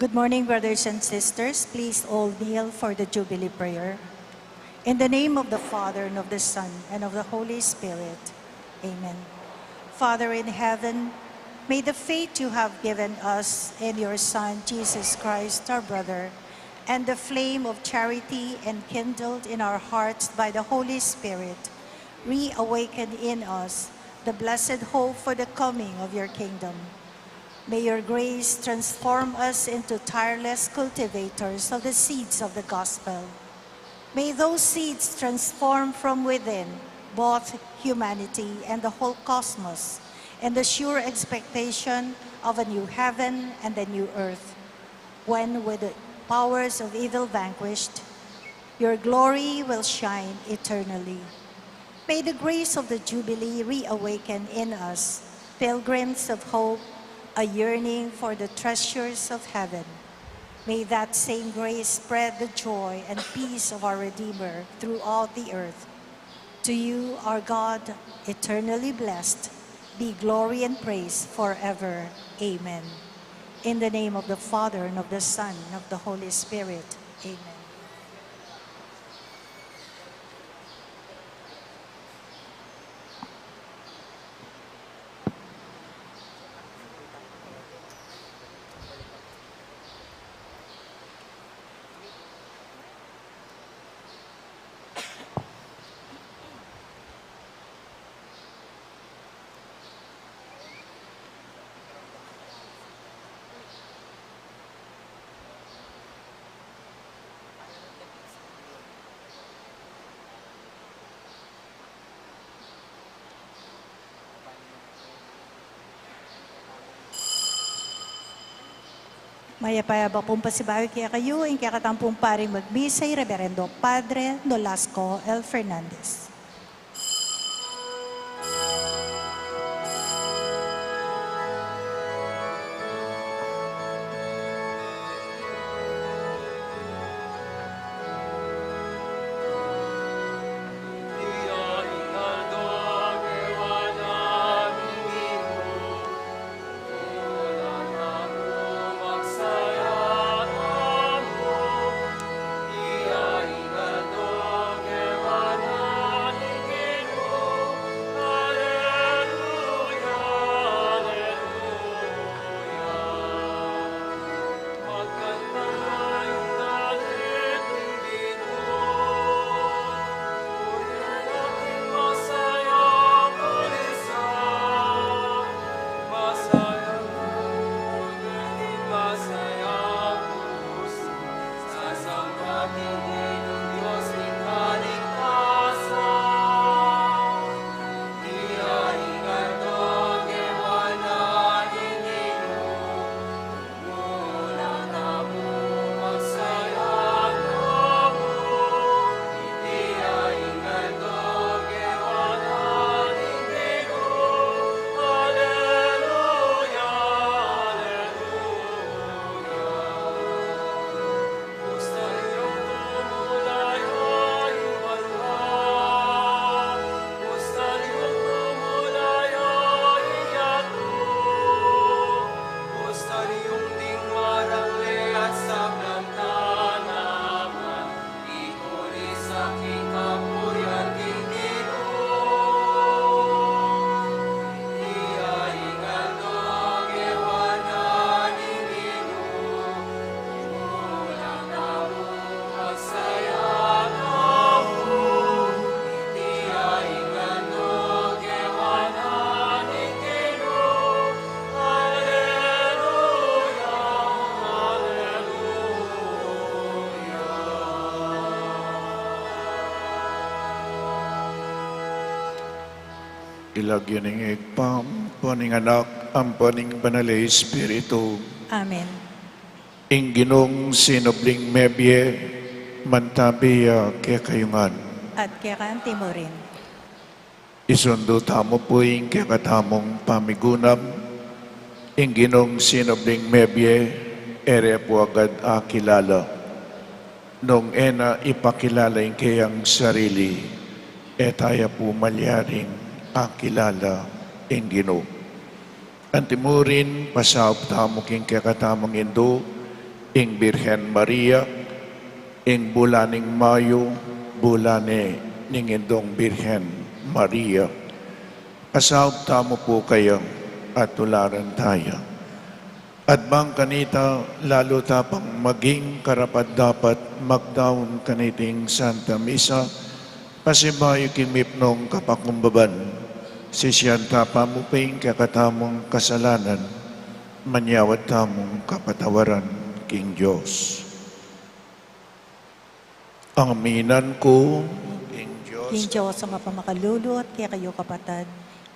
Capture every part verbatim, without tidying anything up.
Good morning, brothers and sisters. Please all kneel for the Jubilee prayer. In the name of the Father, and of the Son, and of the Holy Spirit. Amen. Father in heaven, may the faith you have given us in your Son, Jesus Christ, our brother, and the flame of charity enkindled in our hearts by the Holy Spirit reawaken in us the blessed hope for the coming of your kingdom. May your grace transform us into tireless cultivators of the seeds of the gospel. May those seeds transform from within both humanity and the whole cosmos in the sure expectation of a new heaven and a new earth, when, with the powers of evil vanquished, your glory will shine eternally. May the grace of the Jubilee reawaken in us, pilgrims of hope, a yearning for the treasures of heaven. May that same grace spread the joy and peace of our Redeemer throughout the earth. To you, our God, eternally blessed, be glory and praise forever. Amen. In the name of the Father, and of the Son, and of the Holy Spirit. Amen. Mayap a abak pung pasibayu kekayu ing kekatamung paring magmisa, i Reverendo Padre Nolasco L. Fernandez. Ing lagyu ning Ibpa, ampo ning Anak, ampo ning Banal a Espiritu. Amen. Ing Ginung sinubling mebie, mantabi ya kekayu ngan. At keka anti mu rin. Isundu tamu pu ing kekatamung pamigunam. Ing Ginung sinubling mebie, e re pu agad akilala. Nung e na ipakilala ing keyang sarili, e taya pu malyaring akilala ing Ginu. Anti mu rin, pasaup tamu king kekatamung Indu, ing Birhen Maria, ing bula ning Mayo, bula ne ning Indung Birhen Maria. Pasaup tamu pu kaya at tularan taya. At bang kanita, lalu ta pang maging karapat-dapat magdaun kaniting Santa Misa, pasibayu king mipnung kapakumbaban, sisian ta pa mu pin ing kekatamung kasalanan, manyawad tamung kapatawaran king Dios. Aminan ku king Dios. King Dios a mapamakalulu at kekayu kapatad,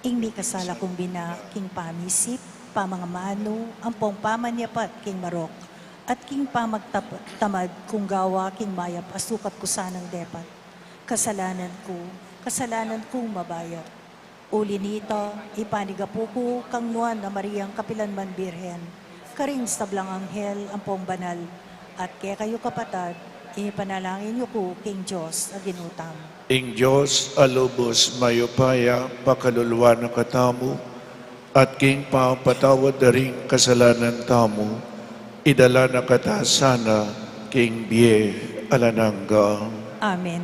ing mikasala kung bina king pamisip, pamangamanu, ampong pamanyapat king marok, at king pamagtap-, tamad kung gawa king mayap a sukat ku sanang depat. Kasalanan ku, kasalanan kung mabayat. Uli nita, ipanigapu ku kang Nuan a Mariang kapilan man Birhen, karing sablang anghel ampong banal, at kekayu kapatad, ipanalangin yu ku king Dios a Ginu tamu. Ing Dios a lubus mayupaya pakaluluan na katamu, at king pamapatawad da ring kasalanan tamu, idala na kata sana king bie alang angga. Amen.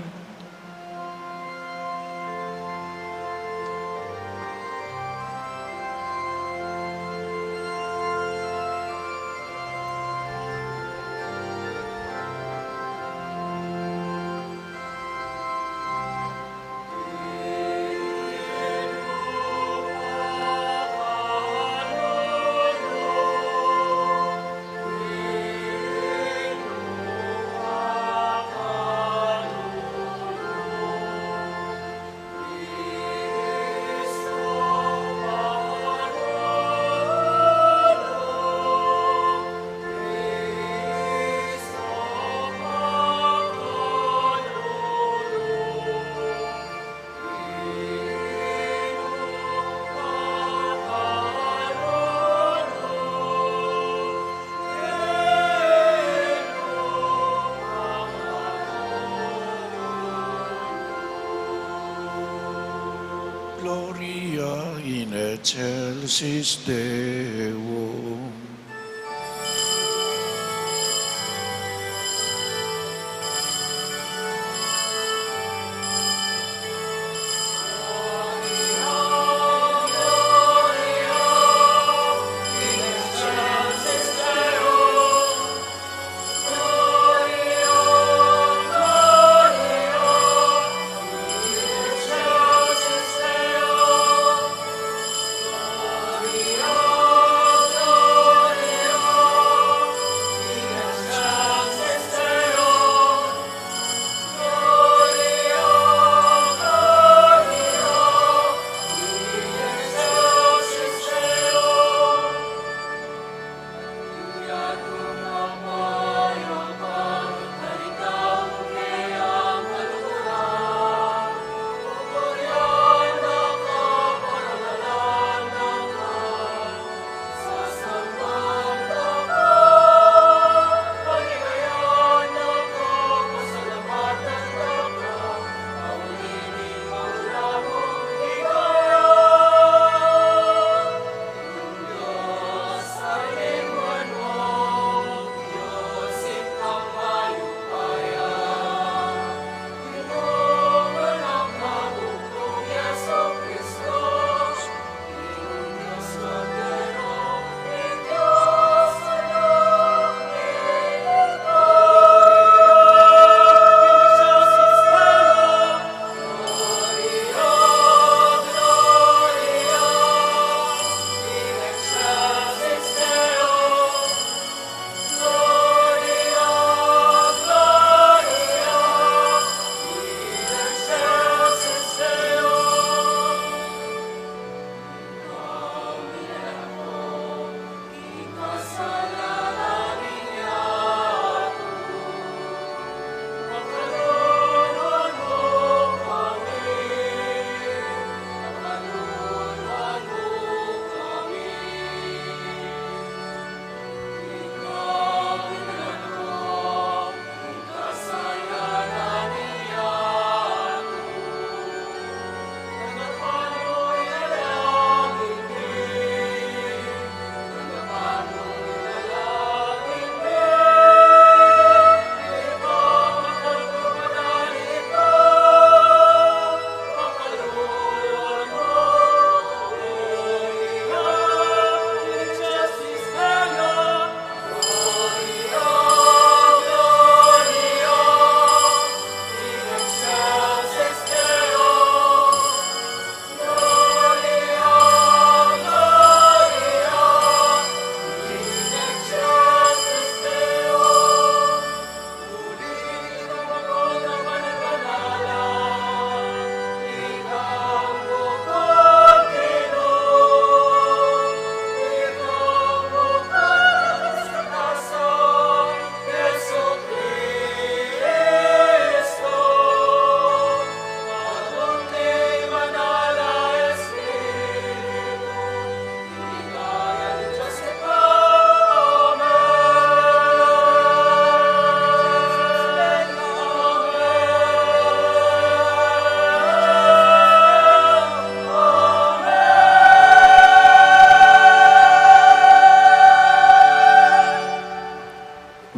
Gloria in excelsis Deo.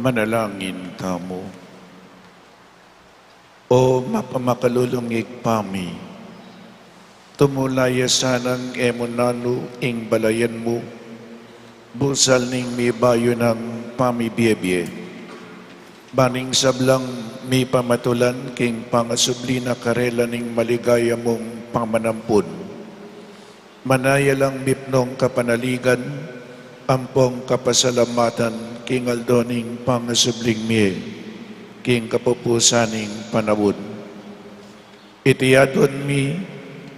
Manalangin tamu. O mapamakalulung Ibpa mi, tumula ya sanang e mu nanu ing balayan mu, busal ning mibayu nang pamibiebie, ban ing sablang mipamatulan king pangasubli na karela ning maligaya mung pamanampun. Manaya lang mipnung kapanaligan ampong kapasalamatan king aldo ning pangasubling mie king kapupusan ning panaun. Iti aduan mi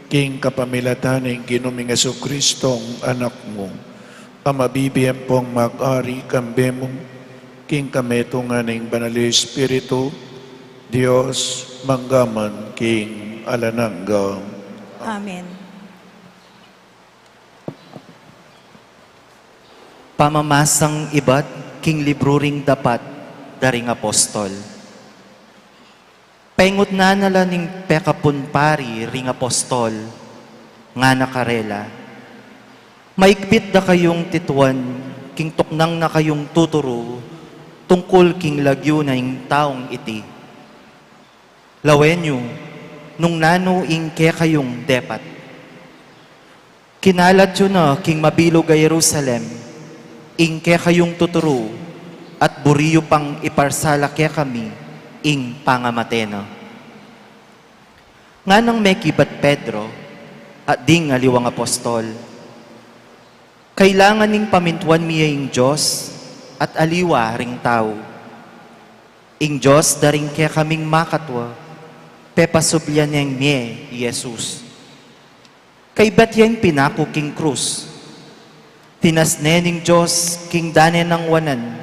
king kapamilatan ning Ginu ming Jesucristong Anak mu, a mabibie ampong mag-ari kambe mu king kametungan ning Banal a Espiritu, Dios, mangga man king alang angga. Amen. Pamamasang ibat king libru ring Dapat da ring Apostol. Pengutnan na la ning pekapun pari ring apostol, ngana karela, maigpit da kayung tituan king tuknang na kayung tuturu tungkul king lagyu na ning taung iti. Lawen yu, nung nanu ing kekayung depat. Kinalat yu na king mabilug a Jerusalem ing kekayung tuturu, at buri yu pang iparsala kekami ing pangamate na. Nganang mekibat Pedro at ding aliwang apostol, kailangan ning pamintuan mi ya ing Dios at aliwa ring tau. Ing Dios da ring kekaming makatua, pepasublian neng mie i Jesus. Kaybat ya ing pinaku king krus, tinas ne ning Dios king dane nang wanan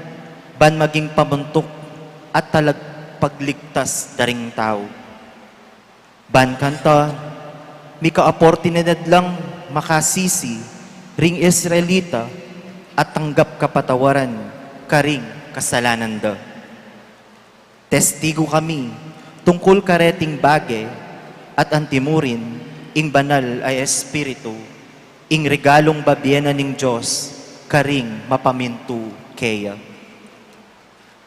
ban maging pamuntuk at talagpagligtas da ring tau. Ban kanita, mika-oportunidad lang makasisi ring Israelita at tanggap kapatawaran karing kasalanan da. Testigu kami tungkul kareting bage at antimurin ing Banal a Espiritu, ing regalung babie na ning Dios karing mapamintu keya.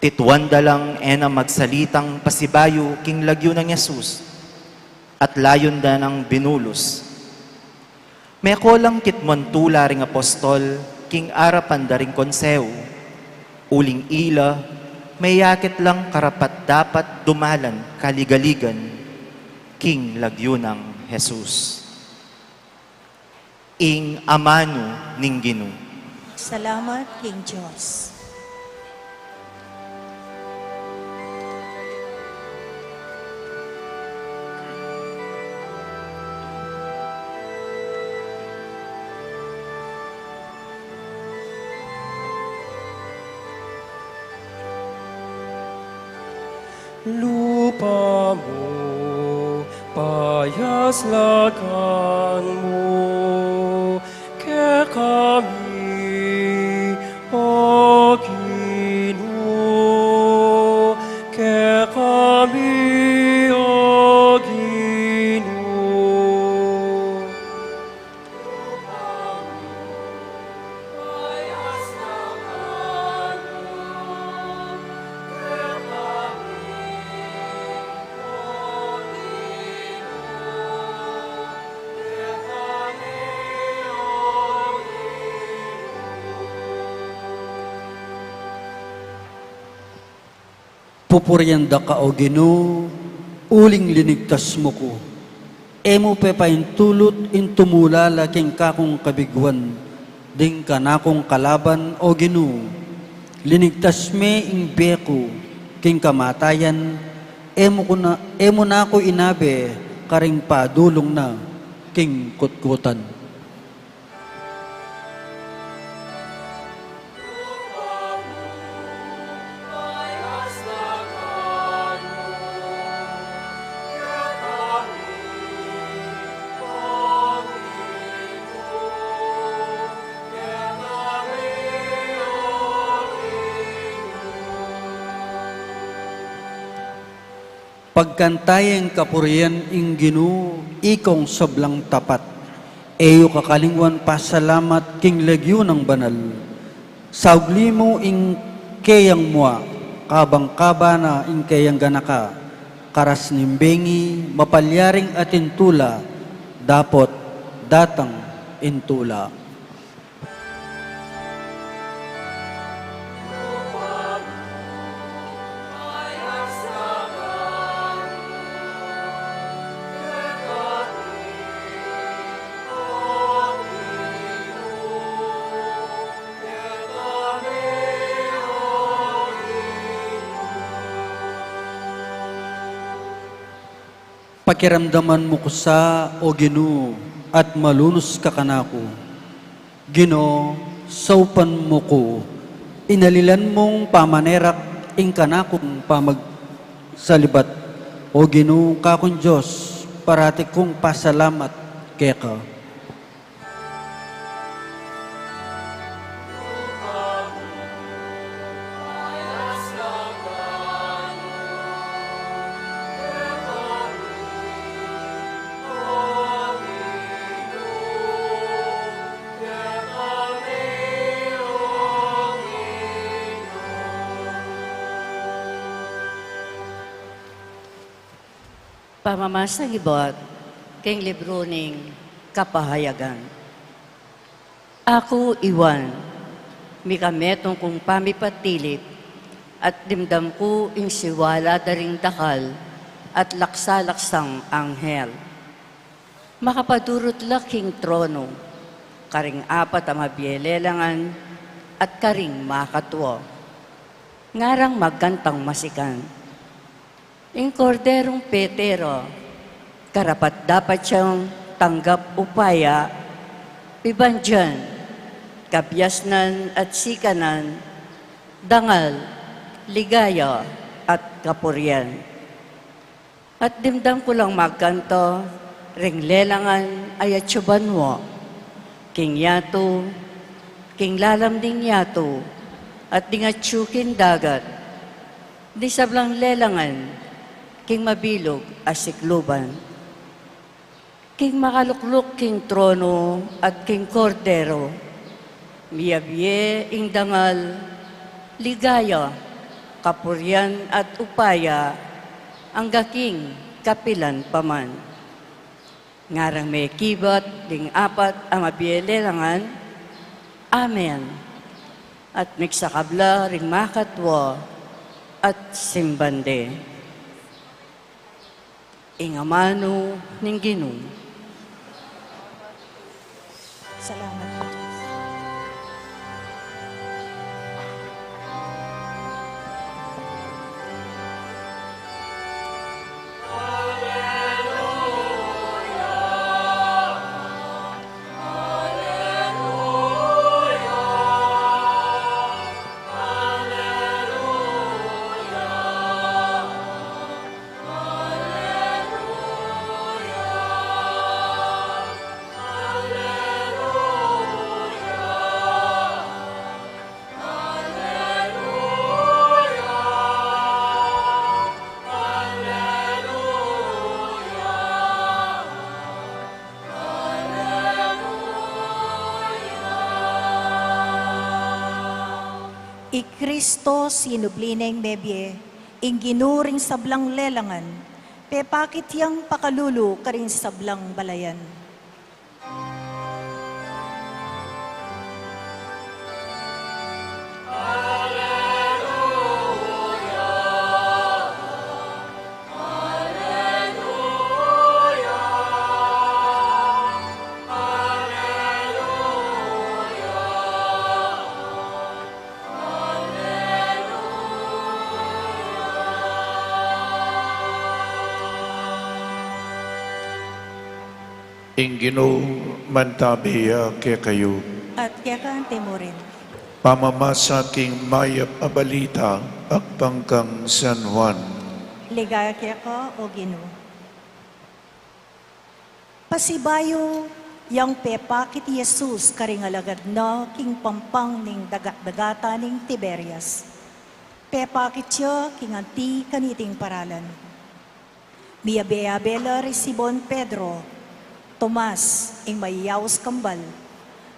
Tituan da lang e na magsalitang pasibayu king lagyu nang Jesus at layun da nang binulus. Meko lang kitmon tula ring apostol king arapan da ring konsehu, uling ila meyakit lang karapat-dapat dumalan kaligaligan king lagyu nang Jesus. Ing amanu ning Ginu. Salamat king Dios. Lupa mu, payaslagan mu kekami, O Ginu, kekami, O Ginu. Pupurian da ka, O Ginu, uling linigtas mu ku. E mu pepaintulut ing tumula la king kakung kabiguan ding kanakung kalaban, O Ginu. Linigtas me ing bie ku king kamatayan, e mu ku na, e mu na ku inabe karing padulung na king kutkutan. Pagkanta ya ing kapurian ing Ginu, ikong sablang tapat. E yu kakalingwan pasalamat king lagyu nang banal. Saugli mu ing keyang mua, Kabang-kaba na ing keyang ganaka, karas ning bengi, mapalyaring atin tula, dapot datang ing tula. Pakiramdaman mu ku sa, O Ginu, at malunus ka kanaku. Ginu, saupan mu ku, inalilan mung pamanerak ing kanakung pamagsalibat. O Ginu, kakung Dios, parati kung pasalamat keka. Pamamasang ibat king libru ning Kapahayagan. Aku i Juan, mika metung kung pamipatilip, at dimdam ku ing siwala da ring dakal at laksa-laksang anghel. Makapadurut la king trono, karing apat a mabie lelangan, at karing makatua. Ngarang magkantang masikan. Ing Korderung Petero, karapat-dapat yang tanggap upaya, pibandian, kabiasnan at sikanan, dangal, ligaya, at kapurian. At dimdam ku lang magkanto ring lelangan a atsu banua, king yatu, king lalam ning yatu, at ding atsu king dagat, ding sablang lelangan king mabilug a sikluban, king makalukluk king trono at king Kordero. Miyabie ing dangal, ligaya, kapurian at upaya, angga king kapilan pa man. Ngarang mekibat ding apat a mabie lelangan, Amen. At migsakab la ring makatua at simban de. Ing amanu ning Ginu. Salamat. I Kristo sinubli neng mebie, ing Ginu ring sablang lelangan, pepakit yang pakalulu karing sablang balayan. Ing Ginu mantabi ya kekayu. At keka naman murin. Pamamasa king mayap a balita agpang kang San Juan. Ligaya keka, O Ginu. Pasibayu yang pepakit i Jesus karing alagad na king pampang ning dagat-dagatan ning Tiberias. Pepakit ya king anti kaniting paralan. Miyabe-yabe la ri Simon Pedro, Tomas, ing mayayaus kambal,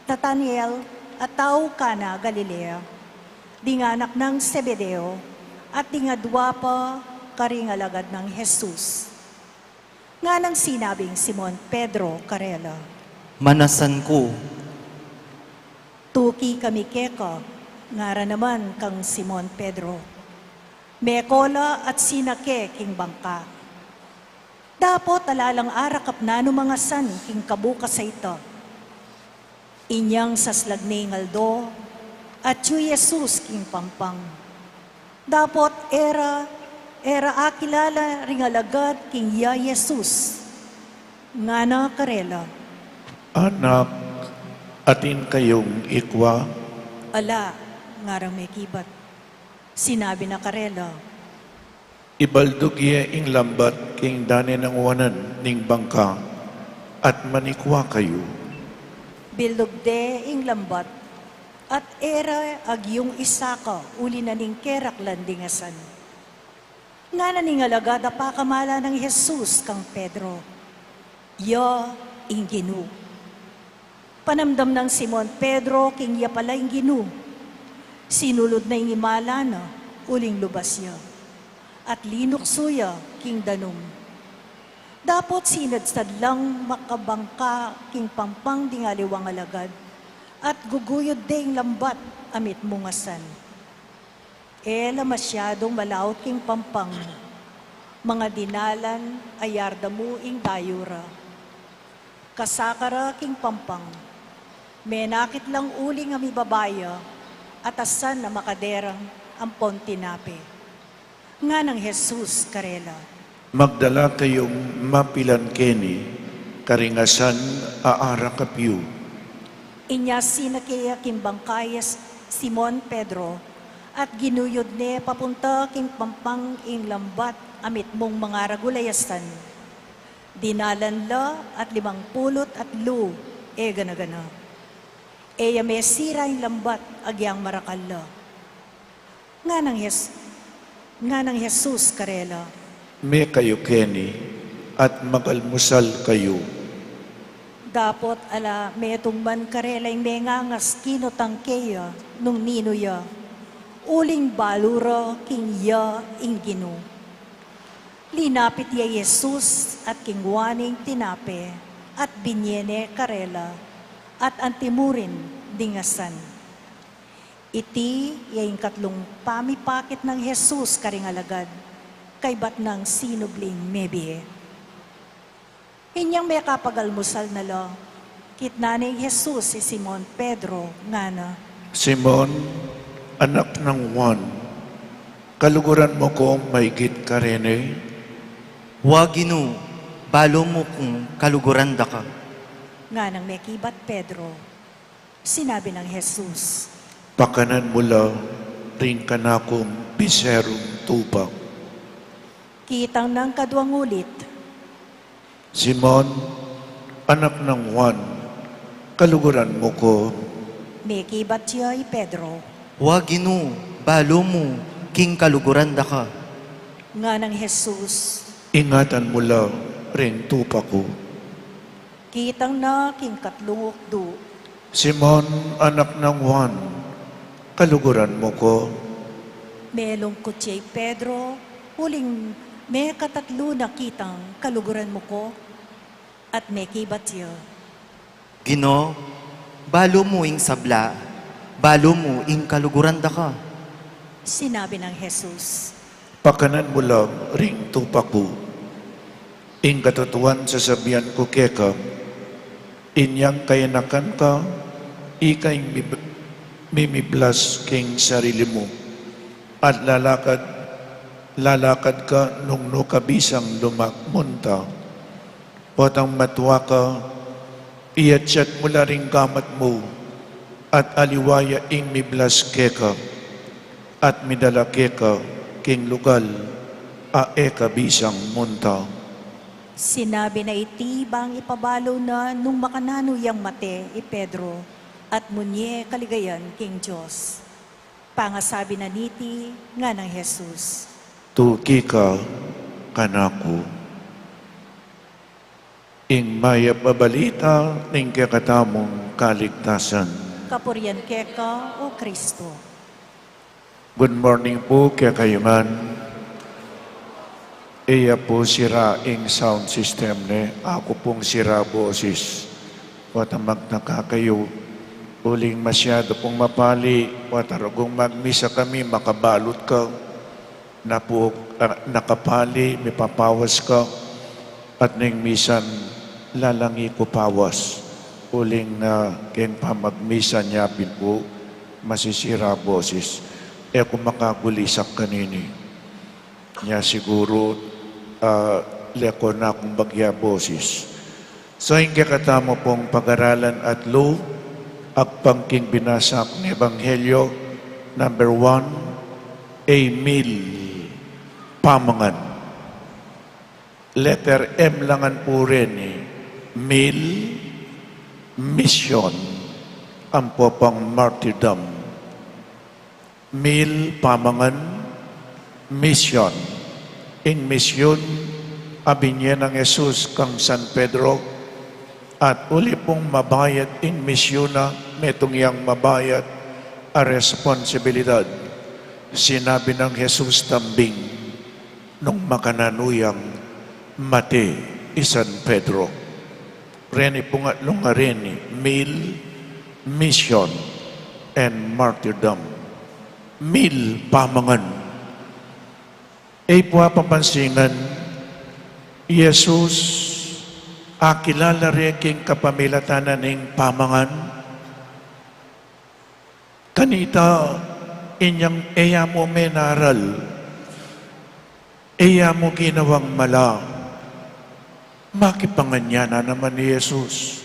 Nataniel, a tau Cana Galilea, ding anak nang Zebedeo, At ding adua pa karing alagad nang Jesus. Nganang sinabing Simon Pedro karela, "Manasan ku." "Tuki kami keka," ngara naman kang Simon Pedro. Meko la at sinake king bangka. Dapot ala lang arakap nanung asan king kabukas a ita. Inyang saslag ne ing aldo, atyu i Jesus king pampang. Dapot e ra, e ra akilala ring alagad king iya i Jesus. Ngana karela, "Anak, atin kayung ikwa?" "Ala," ngarang mekibat. Sinabi na karela, "Ibaldug ye ing lambat king dane nang wanan ning bangka, at manikwa kayu." Bildug de ing lambat, at e ra agyung isaka uli na ning keraklan ding asan. Ngana ning alagad a pakamala nang Jesus kang Pedro, "Ya ing Ginu." Panamdam nang Simon Pedro king ya pala ing Ginu. Sinulud na ing imala na uling lubas ya, at linuksu ya king danum. Dapot sinadsad lang makabangka king pampang ding aliwang alagad, at guguyud de ing lambat a mitmung asan. E la masyadung malaut king pampang, mga dinalan a yarda mu ing dayu ra. Kasaka ra king pampang, menakit lang uling a mibaba ya, at asan a makaderang ampon tinape. Nganang Jesus karela, "Magdala kayung mapilan keni karing asan a arakap yu." Inya sinake ya king bangka i Simon Pedro, at ginuyud ne papunta king pampang ing lambat a mitmung mangaragul a asan. Dinalan la at limang pulu't atlu e gana-gana. E ya mesira ing lambat agyang marakal la. Nganang Jes-, nganang Jesus karela, "Mekayu keni, at magalmusal kayu." Dapot ala metung man karela ing mengangas kinutang keya nung ninu ya, uling balu ra king ya ing Ginu. Linapit ya i Jesus at kingwa ne ing tinape, at binye ne karela, at antimurin ding asan. Iti ya ing katlung pamipakit nang Jesus karing alagad, kaybat nang sinubling mebie. Inyang mekapagalmusal na la, kitnan ne i Jesus i Simon Pedro, ngana, "Simon, anak nang Juan, kaluguran mu ko maygit kareni?" "Wa, Ginu, balu mu kung kaluguran da ka." Nganang mekibat Pedro. Sinabi nang Jesus, "Pakanan mu la ring kanakung biserung tupa." Kitang nang kaduang ulit, "Simon, anak nang Juan, kaluguran mu ko?" Mekibat ya i Pedro, "Wa, Ginu, balu mu king kaluguran da ka." Nganang Jesus, "Ingatan mu la ring tupa ku." Kitang na king katlung ukdu, "Simon, anak nang Juan, kaluguran mu ko?" Melungkut ya i Pedro, uling mekatatlu na kitang kaluguran mu ko, at mekibat ya, "Ginu, balu mu ing sabla, balu mu ing kaluguran da ka." Sinabi nang Jesus, "Pakanan mu la ring tupa ku. Ing katutuan sasabian ku keka, inyang kayanakan ka, ika ing mib-, mimiblas king sarili mu, at lalakad, lalakad ka nung nu ka bisang lumak munta. Potang matua ka, iatsat mu la ring gamat mu, at aliwa ya ing miblas keka, at midala keka king lugal a e ka bisang munta." Sinabi na iti bang ipabalu na nung makananu yang mate i Pedro, at munye kaligayan king Dios. Pangasabi na niti, nganang Jesus, "Tuki ka kanaku." Ing mayap a balita ning kekatamung kaligtasan. Kapurian keka, O Kristo. Good morning pu kekayu ngan. Iya pu sira ing sound system ne, aku pung sira bosis. Pota magtaka kayu, uling masyadu pung mapali, pota rugung magmisa kami, makabalut ka, napu-, ah, nakapali, mipapawas ka, at ning misan lalangi ku pawas, uling, ah, keng pamagmisa nya pin pu, masisira bosis. E ku makagulisak kanini. Nya siguru, ah, leko na kung bagya bosis. So, ing kekatamu pung pagaralan at lu, agpang king binasa kung Ebanghelyo, number one, a meal, pamangan. Letter M la ngan pu reni, meal, mission, ampo pang martyrdom. Meal, pamangan, mission. Ing misyun a binye nang Jesus kang San Pedro, at uli pung mabayat ing misyun na, metung yang mabayat a responsibilidad. Sinabi nang Jesus tambing, nung makananu yang mate i San Pedro. Reni pung atlu nga reni, meal, mission, and martyrdom. Meal, pamangan. E pu apapansin ngan, i Jesus, akilala re king kapamilatan na ning pamangan. Kanita, inyang e ya mu menaral, e ya mu ginawang mala, makipangan ya na naman i Jesus.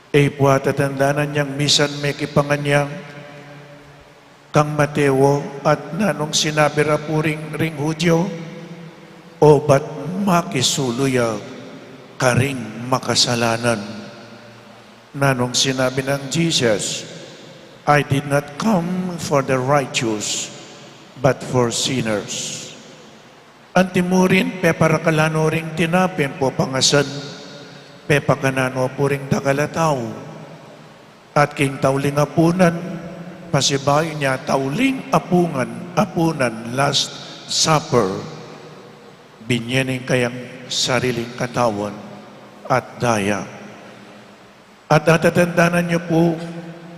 E pu atatandanan yang misan mekipangan ya kang Mateo, at nanung sinabi ra pu ring, ring Hudyo, "O ba't makisulu ya karing makasalanan?" Nanung sinabi nang Jesus, "I did not come for the righteous, but for sinners." Antimurin, peparakalan no ring tinape ampo pangasan, pepakanan no pu ring dakal a tau. At king tauling apunan, pasibayu nia tauling apunan, apunan, Last Supper, binye ne ing kayang sariling katawan at daya. At atatandanan yu pu,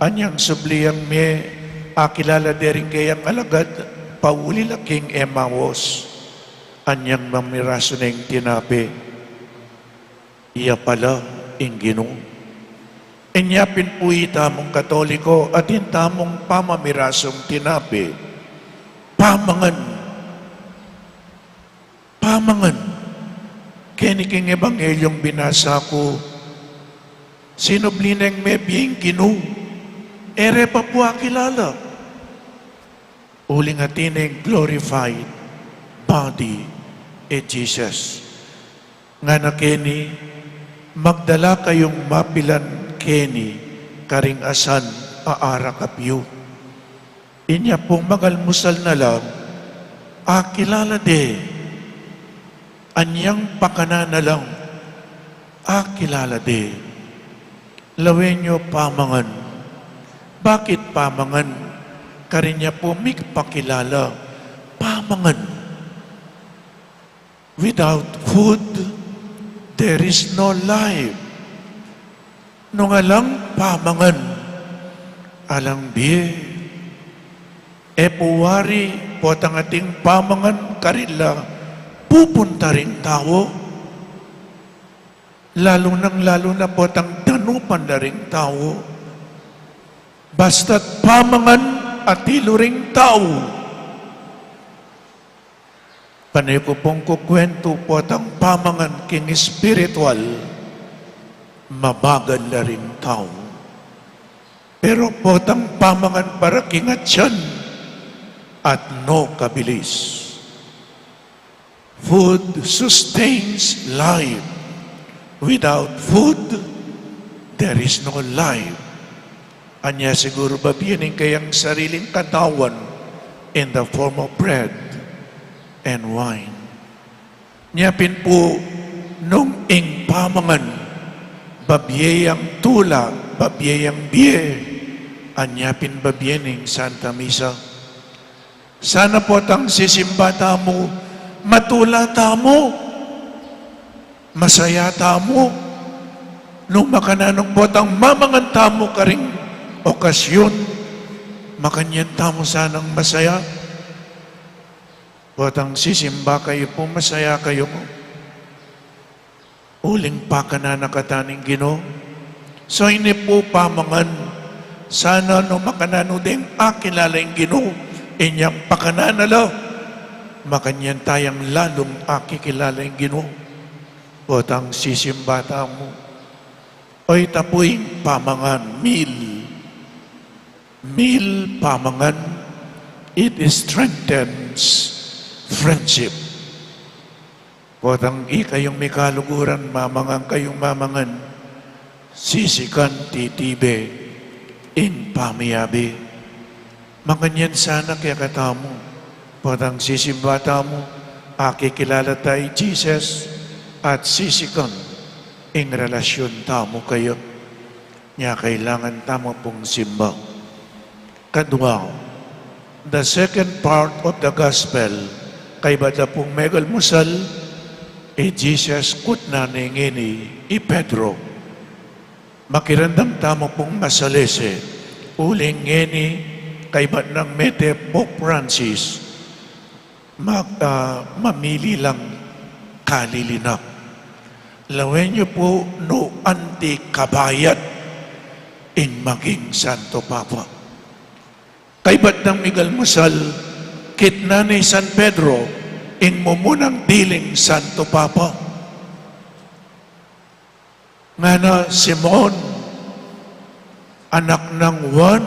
anyang subli yang mie, akilala de ring kayang alagad, pauli la king Emaus, anyang mamirasu ne ing tinape, iya pala ing Ginu. Inya pin pu itamung Katoliko, atin tamung pamamirasung tinape, pamangan. Pamangan. Keni king Ebanghelyo binasa ku, sinubli neng mebie ing Ginu, e re pa pu akilala. Uling atin ing glorified body i Jesus. Ngana keni, magdala kayung mapilan keni karing asan a arakap yu. Inya pung magalmusal na la, akilala de. Anyang pakanan na la, akilala de. Lawen yu pamangan. Bakit pamangan? Karin ya pu mipakilala, pamangan. Without food, there is no life. Nung alang pamangan, alang bie. E pu wari potang ating pamangan karila pupunta ring tau. Lalu nang lalu na potang danupan da ring tau. Basta't pamangan atilu ring tau. Pane ku pung kukwentu potang pamangan king espiritual, mabagal la ring tau. Pero potang pamangan para king atian, atyu kabilis. Food sustains life. Without food, there is no life. Anya siguru babie ne ing kayang sariling katawan in the form of bread and wine. Nya pin pu nung ing pamangan, babie yang tula, babie yang bie, anya pin babie ne ing Santa Misa. Sana potang sisimba tamu, matula tamu, masaya tamu, nung makananu potang mamangan tamu karing okasyun, makanyan tamu sanang masaya. Potang sisimba kayu pu, masaya kayu pu. Uling pakanan na katamu ning Ginu. So ini pu pamangan, sana nung makananu deng akilala ing Ginu, inyang pakanan na la, makanyan tayang lalung akikilala ing Ginu. Potang sisimba tamu. O ita pu ing pamangan, meal. Meal, pamangan, it strengthens friendship. Potang ikayung mikaluguran, mamangan kayung mamangan, sisikan, titibe ing pamiyabe. Makanyan sana kekatamu, potang sisimba tamu, akikilala tamu i Jesus, at sisikan ing relasyun tamu kaya. Nya kailangan tamu pung simba. Kadua, the second part of the gospel, kaybat da pung megalmusal, i Jesus kutnan ne ngeni i Pedro. Makiramdam tamu pung masalese, uling ngeni kaybat nang mete Pope Francis, mag-, ah, mamili lang kalilinak. Lawen yu pu nu anti kabayat ing maging Santo Papa. Kaybat nang megalmusal, kitnan ne i San Pedro ing mumunang diling Santo Papa. Ngana, "Simon, anak nang Juan,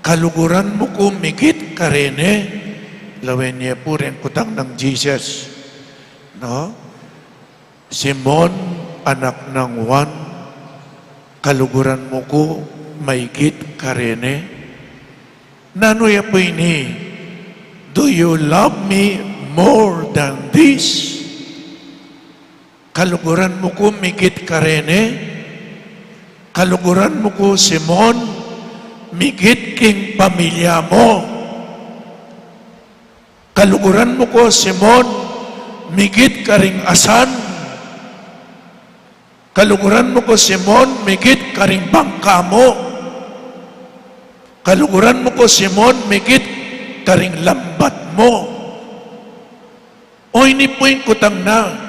kaluguran mu ku migit karene?" Lawen ye pu reng kutang nang Jesus, no? "Simon, anak nang Juan, kaluguran mu ku maigit karene?" Nanu ya pu ini? "Do you love me more than this?" Kaluguran mu ku migit karene? Kaluguran mu ku, Simon, migit king pamilya mu? Kaluguran mu ku, Simon, migit karing asan? Kaluguran mu ku, Simon, migit karing bangka mu? Kaluguran mu ku, Simon, migit karing lambat mu? O ini pu ing kutang na,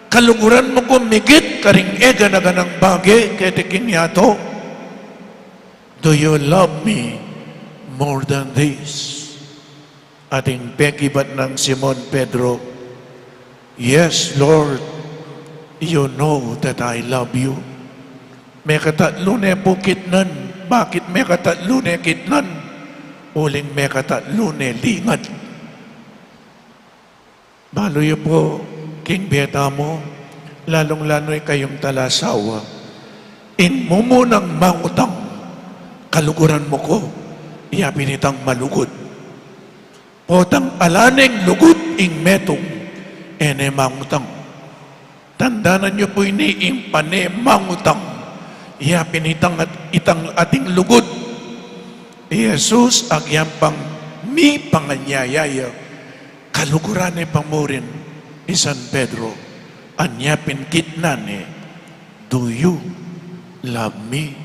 kaluguran mu ku migit karing e gana-ganang bage keti king yatu? Do you love me more than this? Ating pekibat nang Simon Pedro, "Yes, Lord, you know that I love you." Mekatatlu ne pu kitnan. Bakit mekatatlu ne kitnan? Uling mekatatlu ne lingat. Balu yu pu, king bie tamu, lalung-lalu ikayung talasawa, ing mumunang mangutang, "Kaluguran mu ku," ya pin itang malugud. Potang ala neng lugud ing metung, e ne mangutang. Tandanan yu pu ini, ing pane mangutang, ya pin itang at-, itang ating lugud. I Jesus, agyang pang mipanganyaya ya, kaluguran ne pa murin i San Pedro, anya pin kitnan ne, "Do you love me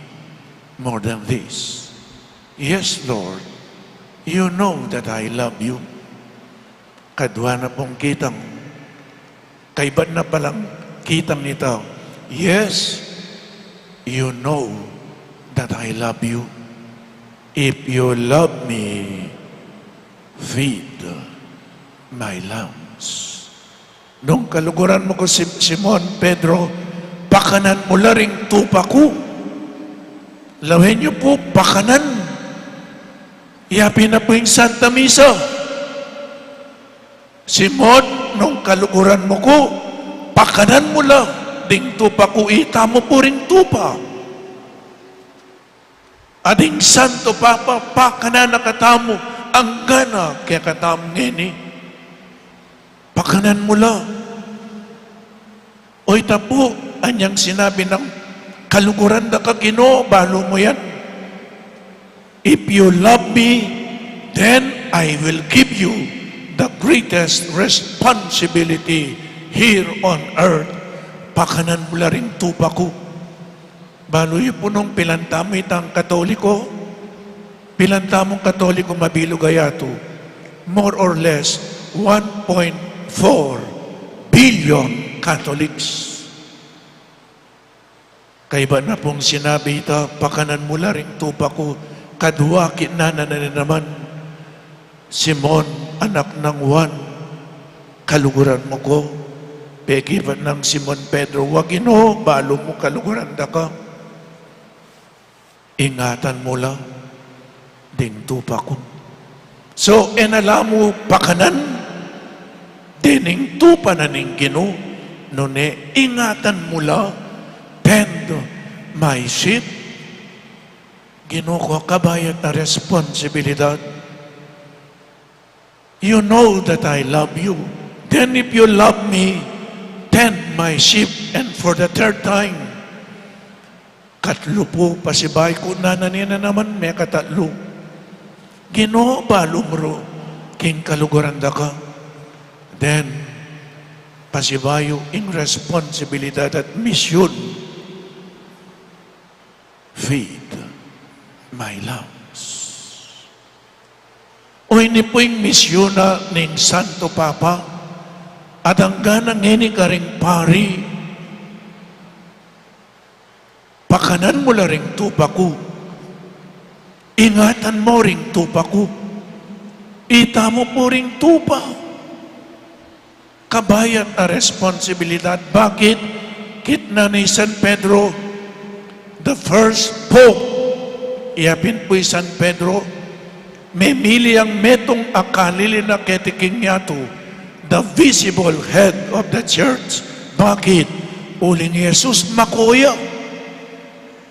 more than this?" "Yes, Lord, you know that I love you." Kadua na pung kitang, kaybat na palang kitang ita, "Yes, you know that I love you. If you love me, feed my lambs." Nung kaluguran mu ku, Sim-, Simon Pedro, pakanan mu la ring tupa ku. Lawen yu pu, pakanan. Ya pin na pu ing Santa Misa. "Simon, nung kaluguran mu ku, pakanan mu la ding tupa ku." Itamu pu ring tupa. Ating Santo Papa, pakanan na katamu, anggana kekatamu ngeni. Pakanan mu la. O ita pu, anyang sinabi nang, "Kaluguran da ka, Ginu, balu mu yan. If you love me, then I will give you the greatest responsibility here on earth. Pakanan mu la ring tupa ku. Balu yu pu nung pilan tamu itang Katoliko, pilan tamung Katoliko mabilug a yatu, more or less one point four billion Catholics. Kaybat na pung sinabi ita, pakanan mu la ring tupa ku, kadwa kitnan na ne naman, Simon, anak nang Juan, kaluguran mu ku? Pekibat nang Simon Pedro, wa Ginu, balu mu kaluguran da ka. Ingatan mu la ding tupa ku. So, e na la mu pakanan dening tupa na ning Ginu, nune ingatan mu la, tend my sheep. Ginu ku, kabayat a responsibilidad. You know that I love you. Then if you love me, tend my sheep. And for the third time, katlu pu, pasibayu ku, nanu ne na naman mekatatlu? Ginu, balu mu ru king kaluguran da ka. Then, pasibayu ing responsibilidad at misyun. Feed my lambs. O, ini pu ing misyun na ning Santo Papa, at angga na ngeni karing pari, pakanan mu la ring tupa ku, ingatan mu ring tupa ku, ita mu pu ring tupa. Kabayat a responsibilidad. Bakit? Kitnan ne i San Pedro, the first pope, iya pin pu i San Pedro, memili yang metung a kalili na keti king yatu, the visible head of the church. Bakit? Uling i Jesus makuya,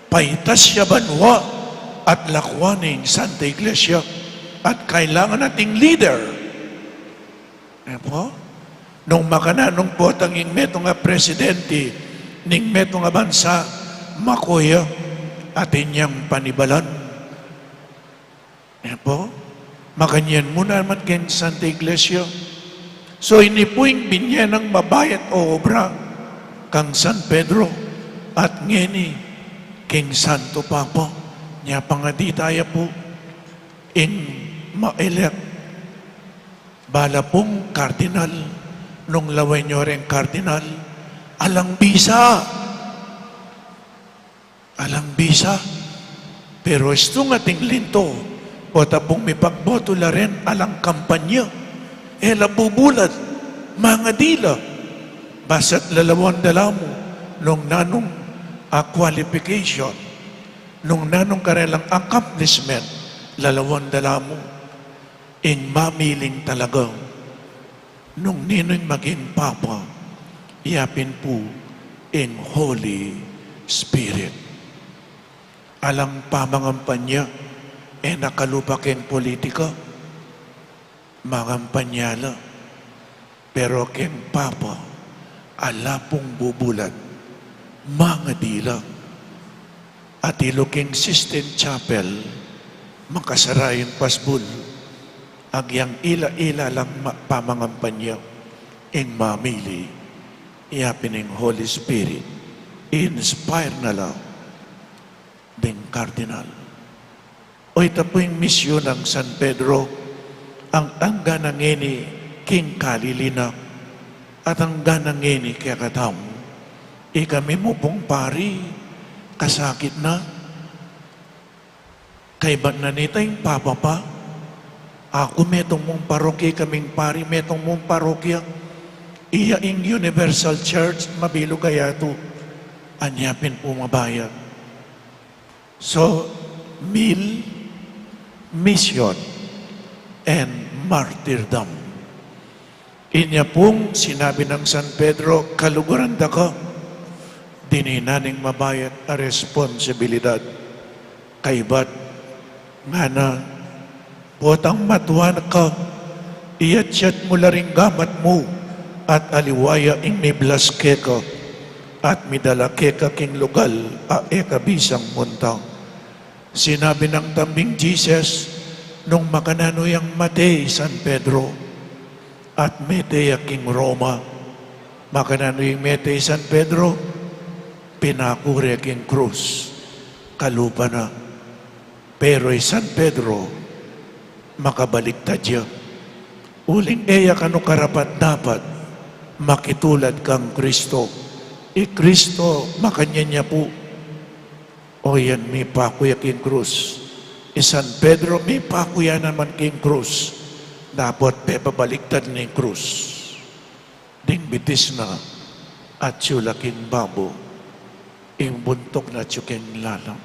paitas ya banua, at lakwan ing Santa Iglesia, at kailangan ating leader. E pu? Nung makananu ing potang ing metung a presidente ning metung a bansa, makuya, atin yang panibalan. E pu? Makanyan mu naman king Santa Iglesia. So, ini pu ing binye nang mabayat a obra kang San Pedro, at ngeni king Santo Papa. Nya pa nga di taya pu ing ma-elect. Bala pung kardinal, nung lawen yu reng kardinal, alang bisa. Alang bisa. Pero istung ating linto, pota pung mipagboto la ren, alang kampanya. E la bubulad, mangadi la. Basta't lalawan da la mu nung nanung a qualification, nung nanung karelang accomplishment, lalawan da la mu. Ing mamiling talaga nung ninu ing maging papa, iya pin pu ing Holy Spirit. Alang pamangampanya, e na kalupa keng politika, mangampanya la. Pero keng papa, ala pung bubulad, mangadi la. Atilu king Sistine Chapel, makasara ing pasbul, agyang ila-ila lang ma-, pamangampanya, ing mamili, iya pin ing Holy Spirit, inspire na la ding kardinal. O, ita pu ing misyun nang San Pedro, ang angga na ngeni king kalili na, at angga na ngeni kekatamu. Ikami mu pung pari, kasakit na. Kaybat na nita ing papa pa. Aku metung mung parokya, ikaming pari metung mung parokya. Iya ing universal church, mabilug a yatu. Anya pin pu mabayat. So, meal, mission, and martyrdom. Inya pung sinabi nang San Pedro, kaluguran da ka, dininan ing mabayat a responsibilidad. Kaybat, ngana, potang matua ka, iyatyat mu la ring gamat mu, at aliwa ya ing miblas keka, at midala keka king lugal a e ka bisang munta. Sinabi nang tambing Jesus, Nung makananu yang mate i San Pedro at mete ya king Roma, makananu yang mete i San Pedro, pinaku re king krus, kalupa na. Pero i San Pedro, makabaliktad ya. Uling e ya kanu karapat-dapat makitulad kang Kristo. I Kristo, makanyan ya pu. O yan, mipaku ya king krus. I San Pedro, mipaku ya naman king krus. Dapot pepabaliktad ne ing krus. Ding bitis na, atyu la king babo, ing buntuk na atyu king lalam.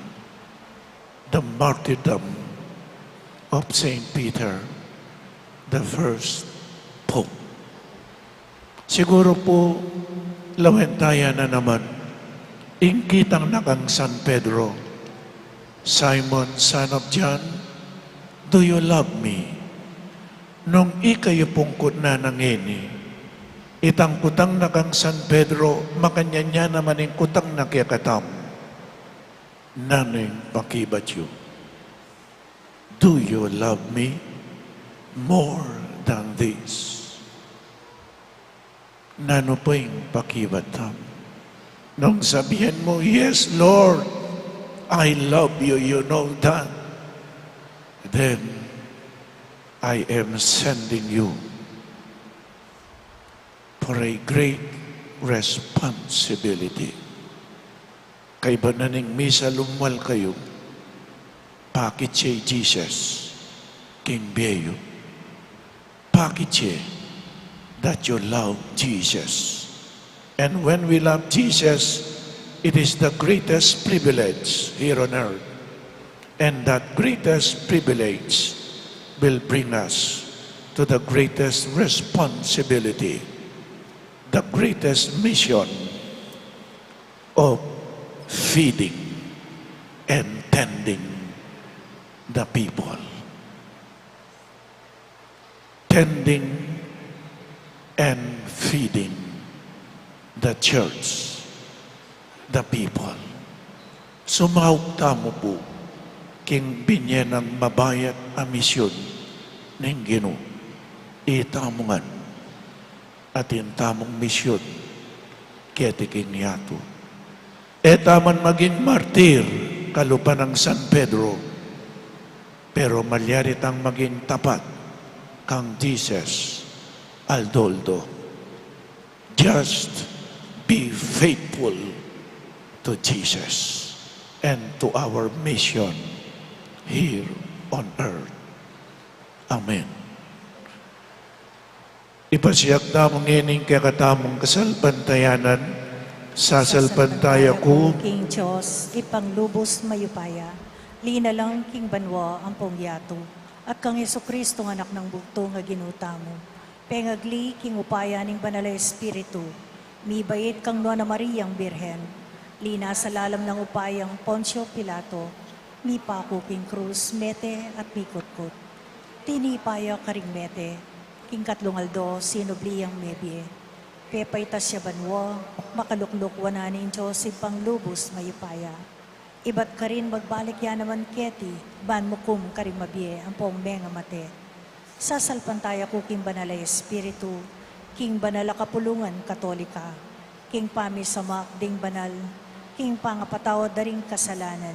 The martyrdom of Saint Peter, the first Pope. Siguru pu, lawen taya na naman ing kitang na kang San Pedro. "Simon, son of John, do you love me?" Nung ika yu pung kutnan na ngeni, itang kutang na kang San Pedro, makanyan ya naman ing kutang na kekatamu. Nanu ing pakibat yu? Do you love me more than this? Nanu pa ing pakibat tamu? Nung sabian mu, "Yes, Lord, I love you, you know that. Then I am sending you for a great responsibility." Kaybat na ning misa, lumwal kayu, pakit ye i Jesus king bie yu. Pakit ye that you love Jesus. And when we love Jesus, it is the greatest privilege here on earth. And that greatest privilege will bring us to the greatest responsibility, the greatest mission of feeding and tending the people. Tending and feeding the church, the people. Sumauk tamu pu king binye nang mabayat a misyun ning Ginu. Itamu ngan atin tamung misyun keti king yatu. E taman maging martir kalupa nang San Pedro, pero malyari tang maging tapat kang Jesus aldo-aldo. Just be faithful to Jesus and to our mission here on earth. Amen. Ipasiag tamu ngeni ing kekatamung kasalpantayanan. Sasalpantaya ku king Dios, Ibpang lubus mayupaya, linalang king banua ampong yatu, at kang Jesucristo, Anak nang bugtung a Ginu tamu, pengagli king upaya ning Banal a Espiritu, mibait kang Nuan a Mariang Birhen, linasa lalam nang upayang Poncio Pilato, mipaku king krus, mete at mikutkut. Tinipa ya karing mete, king katlung aldo sinubli yang mebie. Pepaitas ya banua, makalukluk wanan ning Dios Ibpang lubus mayupaya. Ibat karin magbalik ya naman keti, ban mukum karing mabie ampong mengamate. Sasalpantaya ku king Banal a Espiritu, king banal a kapulungan Katolika, king pamisamak ding banal, king pangapatawad da ring kasalanan,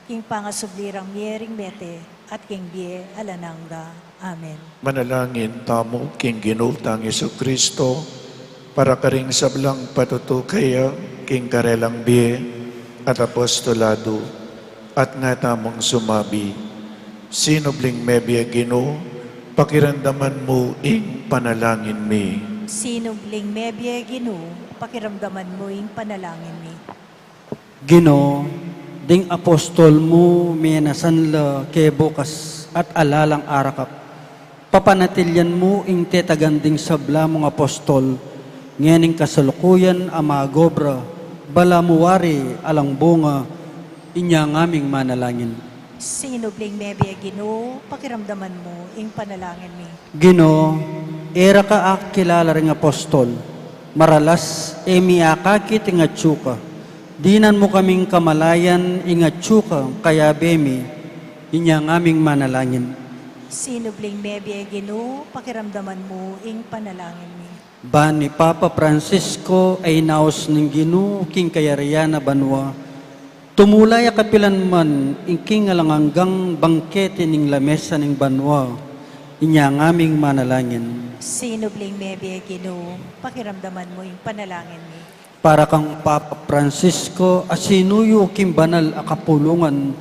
king pangasubli rang mie ring mete, at king bie alang angga. Amen. Manalangin tamu king Ginu tang Jesucristo, para karing sablang patutuke ya king karelang bie at apostolado, at nga tamung sumabi, "Sinubling mebie, Ginu, pakiramdaman mu ing panalangin mi." Sinubling mebie, Ginu, pakiramdaman mu ing panalangin mi. Ginu, ding apostol mu minasan la kebukas at alalang arakap. Papanatilian mu ing tetagan ding sabla mung apostol, ngening kasalukuyan a magobra, balamu wari alang bunga, inya ngaming manalangin. Sinubling mebie, Ginu, pakiramdaman mu ing panalangin mi. Ginu, e ra ka akilala ring apostol, maralas e mi akakit ing atsu ka. Dinan mu kaming kamalayan ing atsu ka, kayabe mi, inya ngaming manalangin. Sinubling mebie, Ginu, pakiramdaman mu ing panalangin mi. Ban i Papa Francisco a inaus ning Ginu king kayarian a banua, tumula ya kapilan man ing king alang anggang bangkete ning lamesa ning banua. Inya ngaming manalangin. Sinubling mebie, Ginu, pakiramdaman mu ing panalangin mi. Para kang Papa Francisco a sinuyu king banal a kapulungan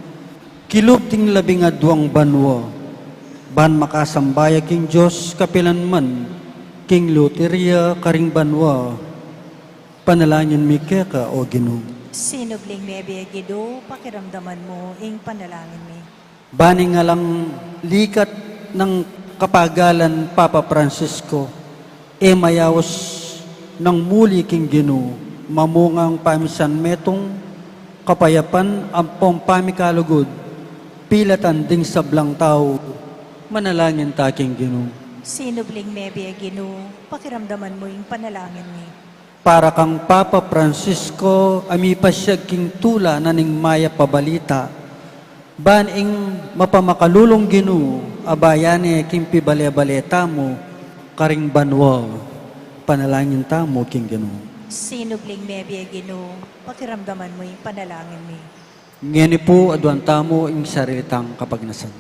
kilub ding labing aduang banua, ban makasamba ya king Dios kapilan man king lutir ya karing banua. Panalangin mi keka, O Ginu. Sinubling mebie, Ginu, pakiramdaman mu ing panalangin mi. Ban ing alang likat nang kapagalan Papa Francisco e mayaus nang muli king Ginu, mamungang pamisan metung, kapayapan ampong pamikalugud, pilatan ding sablang tau. Manalangin ta king Ginu. Sinubling mebie, Ginu, pakiramdaman mu ing panalangin mi. Para kang Papa Francisco a mipasyag king tula na ning mayap a balita, ban ing mapamakalulung Ginu abayan ne king pibale-bale tamu karing banua. Panalangin tamu king Ginu. Sinubling mebie, Ginu, pakiramdaman mu ing panalangin mi. Ngeni pu aduan tamu ing sarili tang kapagnasan.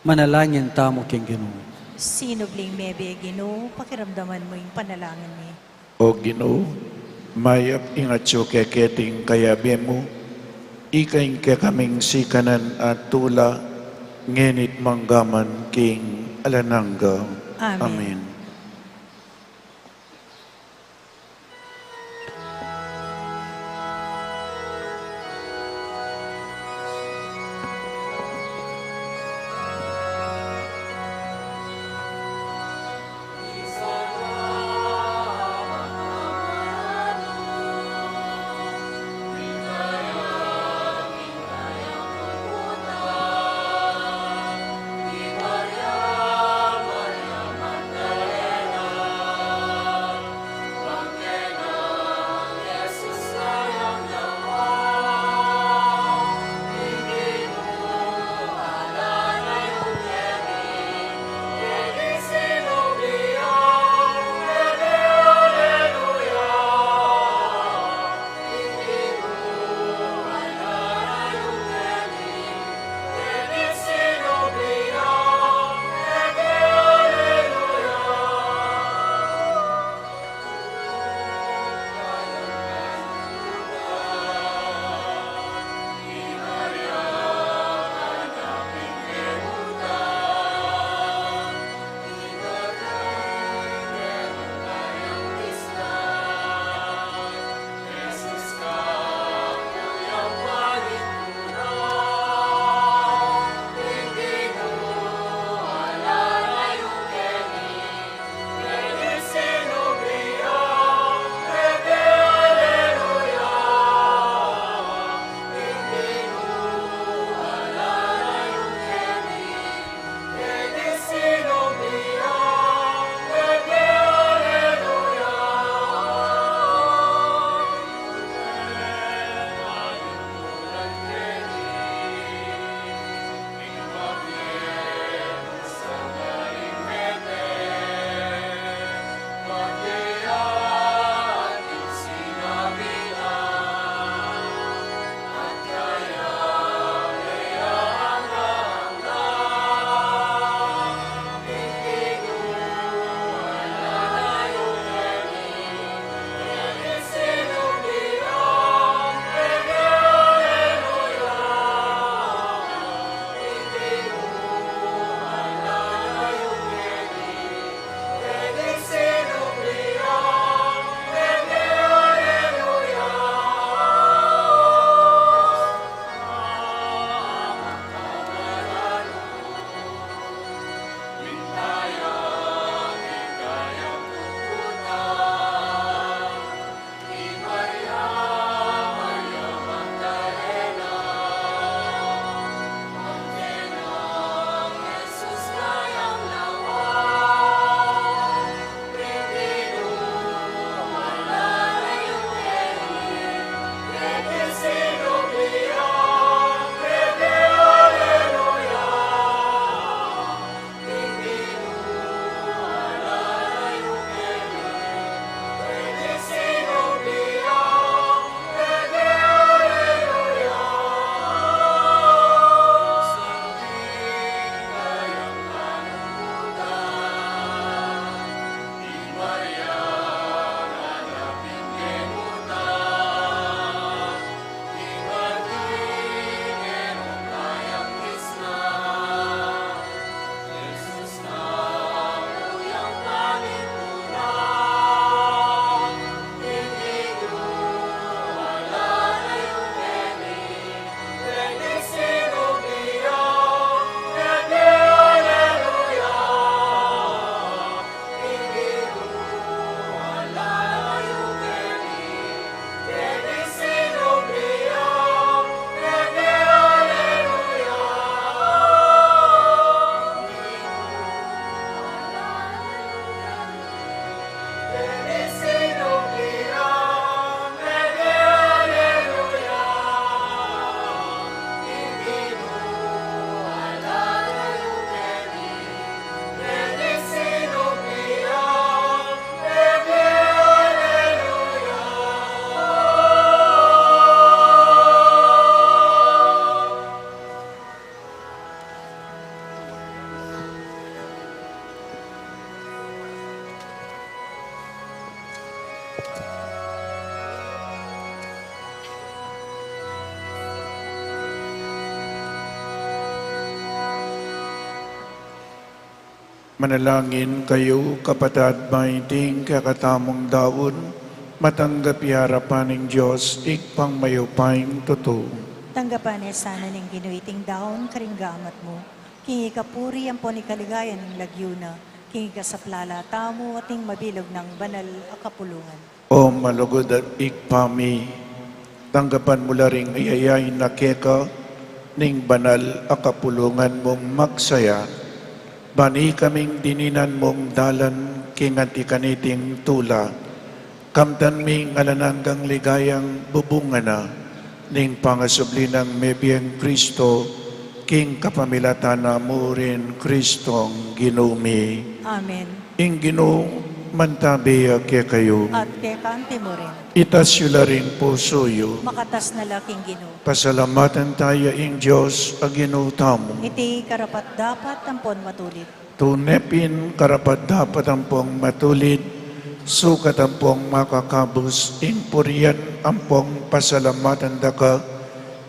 Manalangin tamu king Ginu. Sinubling mebie, Ginu, pakiramdaman mu ing panalangin mi. O Ginu, mayap ing atyu keketing kayabe mu, ika ing kekaming sikanan at tula, ngeni't manggaman king alang angga. Amen. Amen. Manalangin kayu, kapatad, ba iting kekatamung daun, matanggap ya arapan ning Dios, Ibpang mayupayang tutu. Tanggapan na sana ning Ginu iting daun karing gamat mu, king ikapuri ampon ikaligaya ning lagyu na, king ikasaplala tamu at ning mabilug nang banal a kapulungan. O malugud a Ibpa mi, tanggapan mu la ring iyayain na keka ning banal a kapulungan mung magsaya, ban ikaming dininan mung dalan king anti kaniting tula, kamtan ming alang anggang ligayang bubungan na ning pangasubli nang mebie nang Kristo, king kapamilatan na mu rin Kristong Ginu mi. Amen. Ing Ginu mantabi ya kekayu. At keka mu rin. Itas yu la ring pusu yu. Makatas na la king Ginu. Pasalamatan taya ing Dios a Ginu tamu. Iti karapat-dapat ampon matulid. Tune pin karapat-dapat ampong matulid, sukat ampong makakabus ing purian ampong pasalamatan da ka,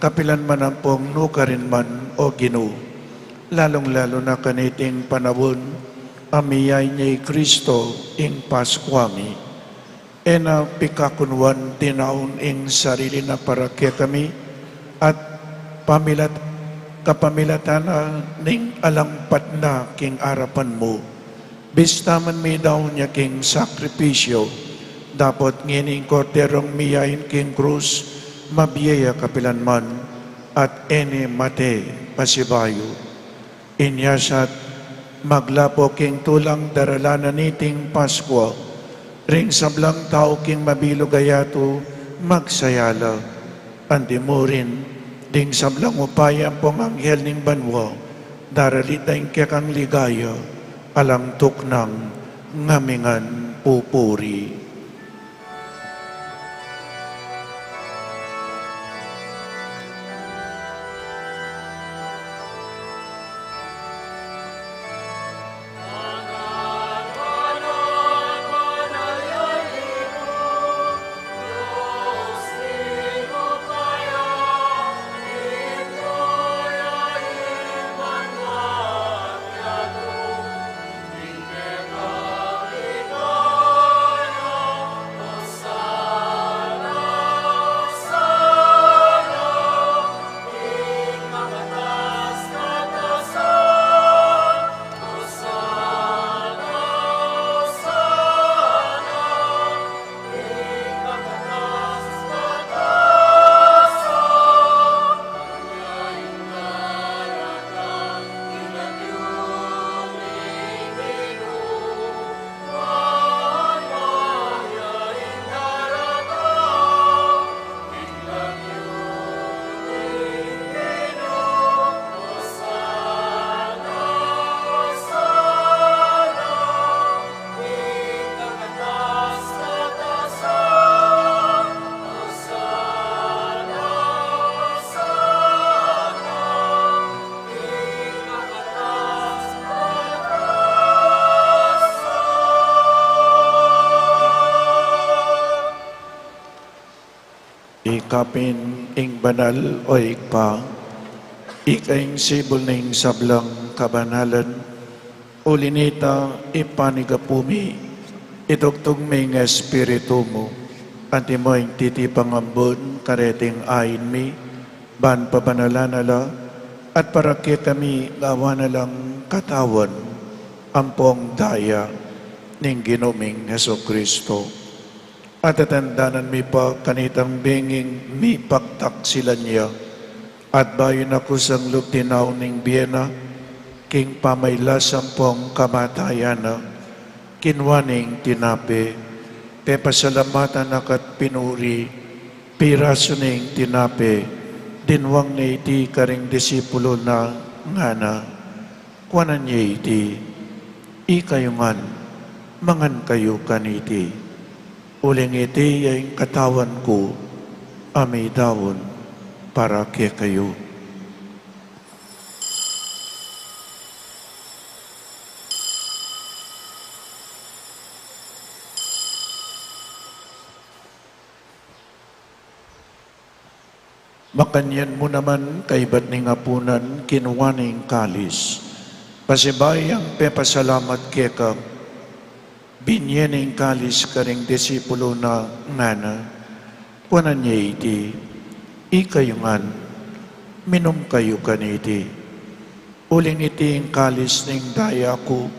kapilan man ampong nukarin man, O Ginu. Lalung-lalu na kaniting panaun a miyayni ya i Kristo ing Paskua mi. E na pikakunuan dinaun ing sarili na para kekami, at pamilat-, kapamilatan na ning alang patna king arapan mu, bistaman mi daun ya king sakripisyu, dapot ngeni ing Korderong miyain king krus, mabie ya kapilan man, at e ne mate pasibayu. Inya sat maglapo king tulang daralan na niting Paskua, ring sablang tau king mabilug a yatu magsaya la. Anti mu rin, ding sablang upaya ampong anghel ning banua, daralit da ing kekang ligaya, alang tuknang ngamingan pupuri. Ikapin ing banal, o Ibpa, ika ing sibul ning sablang kabanalan, uli nita, ipanyawad mi, itugtug mi ing Espiritu mu, antimo ing titipang ambun kareting ain mi, ban pabanalan na la, at para kekami gawan na lang katawan ampong daya ning Ginu ming Jesucristo. At tatandanan mi pa kanitang benging mipagtaksilan ya, at bayu na kusang lub tinaw ning bie na, king pamailas ampong kamatayan na, kinua ne ing tinape, pepasalamatan na ka't pinuri, pirasu ne ing tinape, dinwang ne iti karing disipulu na, ngana: Kuanan ye iti, ikayu ngan, mangan kayu kaniti. Uling iti ya ing katawan ku, a midaun para kekayu. Makanyan mu naman, kaibat ning apunan, kinua ne ing kalis, Pasibayu yang pepasalamat keka, binye ne ing kalis karing disipulu na, ngana: Kuanan ye iti, ikayu ngan, minum kayu kaniti. Uling iti ing kalis ning daya ku,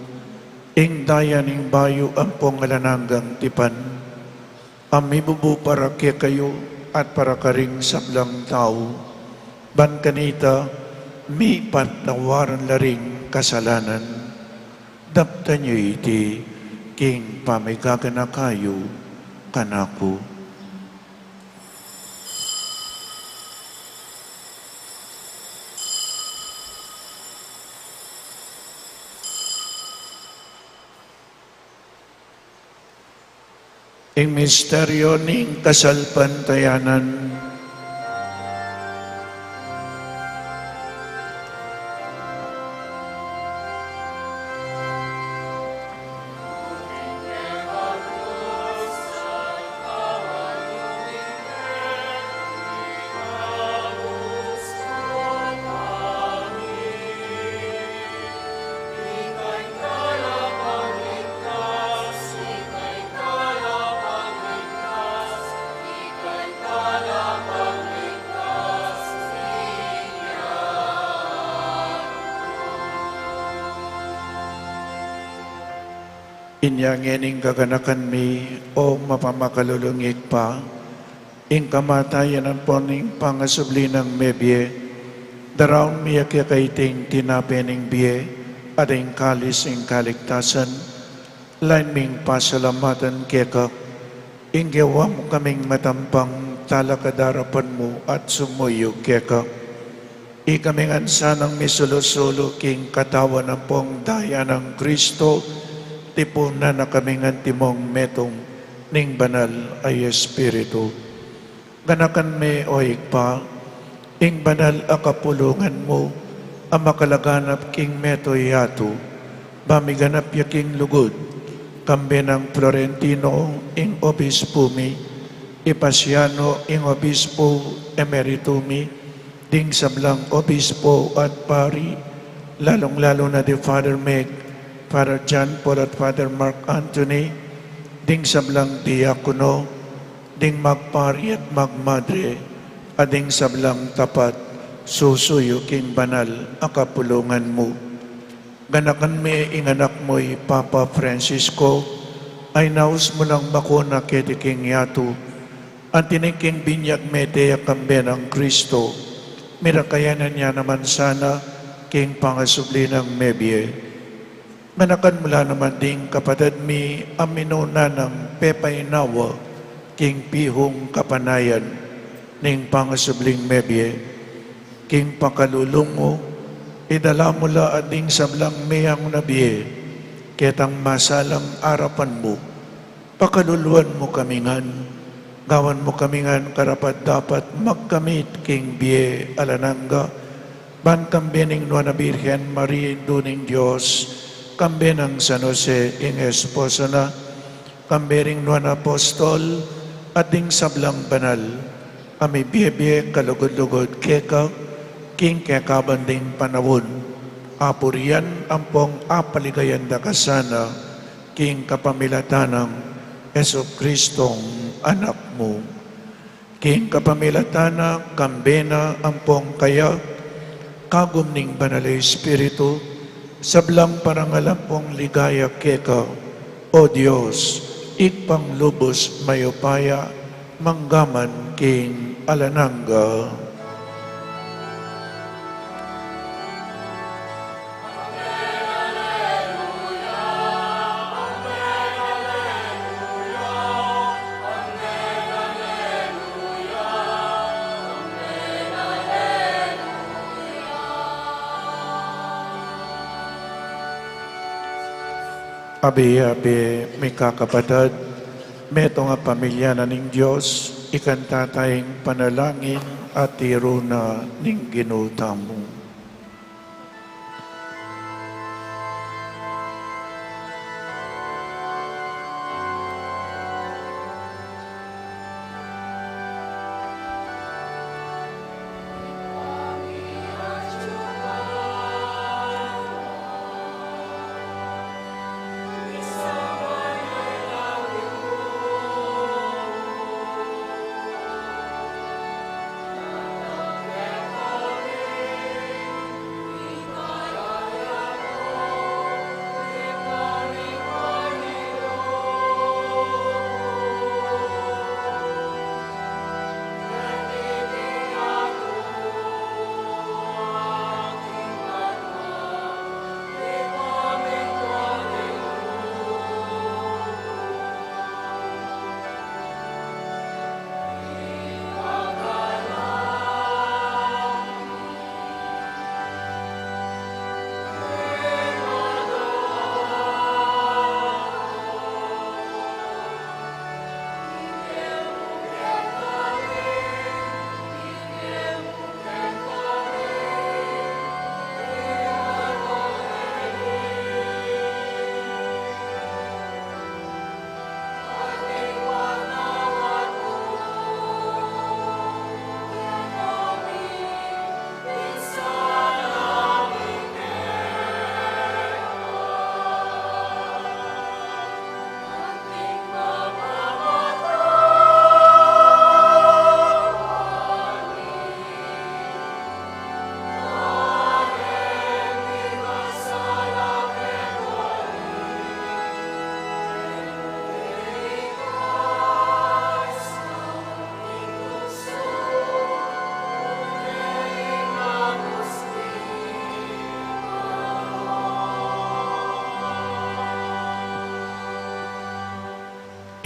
ing daya ning bayu ampong alang anggang tipan, a mibubu para kekayu at para karing sablang tau, ban kanita mipatawaran la ring kasalanan. Daptan yu iti king pamigaganaka yu kanaku. Ing misteryu ning kasalpantayanan. Inya ngening gaganakan mi, o mapamakalulung Ibpa, ing kamatayan ampon ing pangasubli nang mebie, daraun mi ya keka iting tinape ning bie at ing kalis ning kaligtasan, lain ming pasalamatan keka, ing gewa mu kaming matampang talakad king arapan mu at sumuyu keka. Ikami ngan sanang misulu-sulu king katawan ampong daya nang Kristo, tipunan na kami ngan timong metung ning Banal a Espiritu. Ganakan me, o Ibpa, ing banal a kapulungan mu, a makalaganap king metung yatu, ba miganap ya king lugud, kambe nang Florentino ing obispu mi, i Pasiano ing obispu emeritu mi, ding sablang obispu at pari, lalung-lalu na di Father Meg, Father John Paul at Father Mark Anthony, ding sablang diakono, ding magpari at magmadre, at ding sablang tapat susuyu king banal a kapulungan mu. Ganakan me ing anak mu i Papa Francisco, a inaus mu nang bakuna keti king yatu, at tiniking binyag mete ya kambe nang Kristo, mirakayanan ya naman sana king pangasubli nang mebie. Ganakan mu la naman ding kapatad mi a minuna nang pepainawa king pihung kapanayan ning pangasubling mebie. King pakalulung mu, idala mu la ding sablang meangu na bie ketang masalang arapan mu. Pakaluluan mu kami ngan, gawan mu kami ngan karapat-dapat magkamit king bie alang angga, ban kambe ning Nuan a Birhen Maria, Indu ning Dios, kambe nang San Jose ing esposo na, kambe ring nuan a apostol, at ding sablang banal a mibie-bie kalugud-lugud keka king kekaban ding panaun, apurian ampong apaligayan da ka sana king kapamilatan nang Jesucristong Anak mu. King kapamilatan na, kambe na ampong kaya, kagum ning Banal a Espiritu, sablang parangal ampong ligaya keka, o Dios, Ibpang lubus mayupaya, manggaman king alang angga. Abe-abe, mikakapatad, metung a pamilya na ning Dios, ikanta taya ing panalangin a tiru na ning Ginu tamu.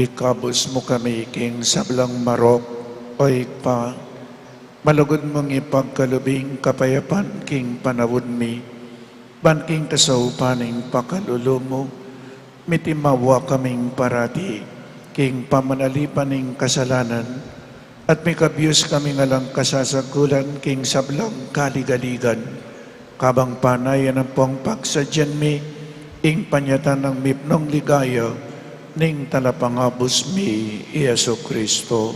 Ikabus mu kami king sablang marok, O Ibpa, malugud mung ipagkalub ing kapayapan king panaun mi, ban king kasaupan ning pakalulu mu, mitimawa kaming parati king pamanalipan ning kasalanan, at mikabius kami ngan lang kasasagulan king sablang kaligaligan, kabang panayan ampong pagsadyan mi ing panyatang mipnung ligaya ning Talapangabus mi, i Jesucristo.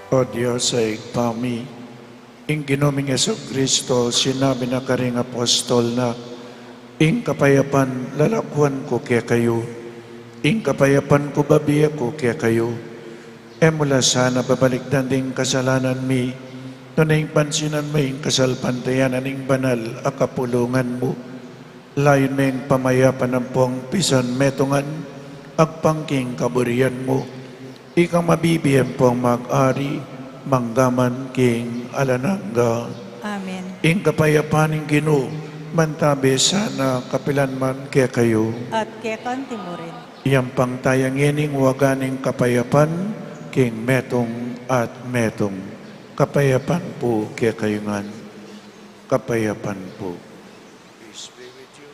O Dios a Ibpa mi, ing Ginu ming Jesucristo sinabi na karing apostol na, "Ing kapayapan lalakuan ku kekayu, ing kapayapan ku babie ku kekayu." E mu la sana babalikdan ding kasalanan mi, nune ing pansinan mu ing kasalpantayanan ning banal a kapulungan mu. Layun me ing pamayapan ampong pisan metungan agpang king kaburian mu. Ikang mabibie ampong mag-ari manggaman king alang angga. Amen. Ing kapayapan ning Ginu mantabi sana kapilan man kekayu. At keka anti mu rin. Iyampang taya ngeni ing waga ning kapayapan king metung at metung. Kapayapan pu kekayu ngan. Kapayapan pu. Peace be with you.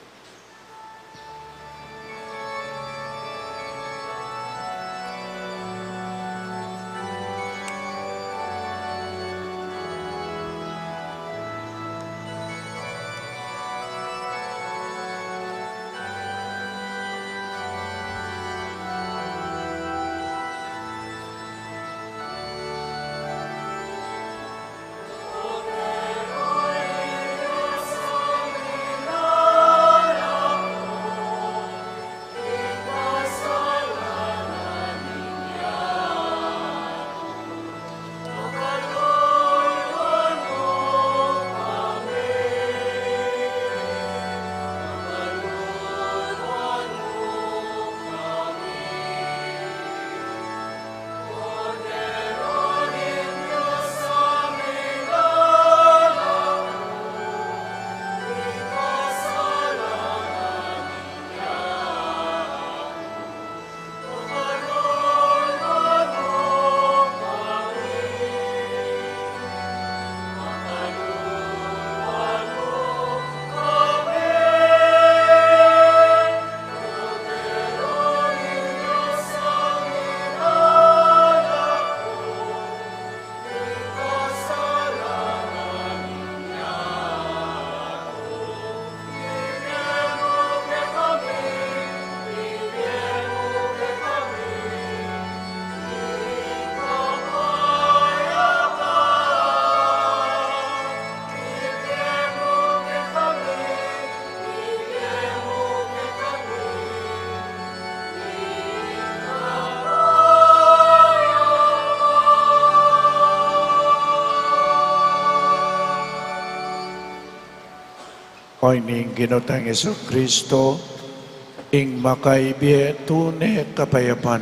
Oy ning Ginu tang Jesucristo, ing makaibie tune kapayapan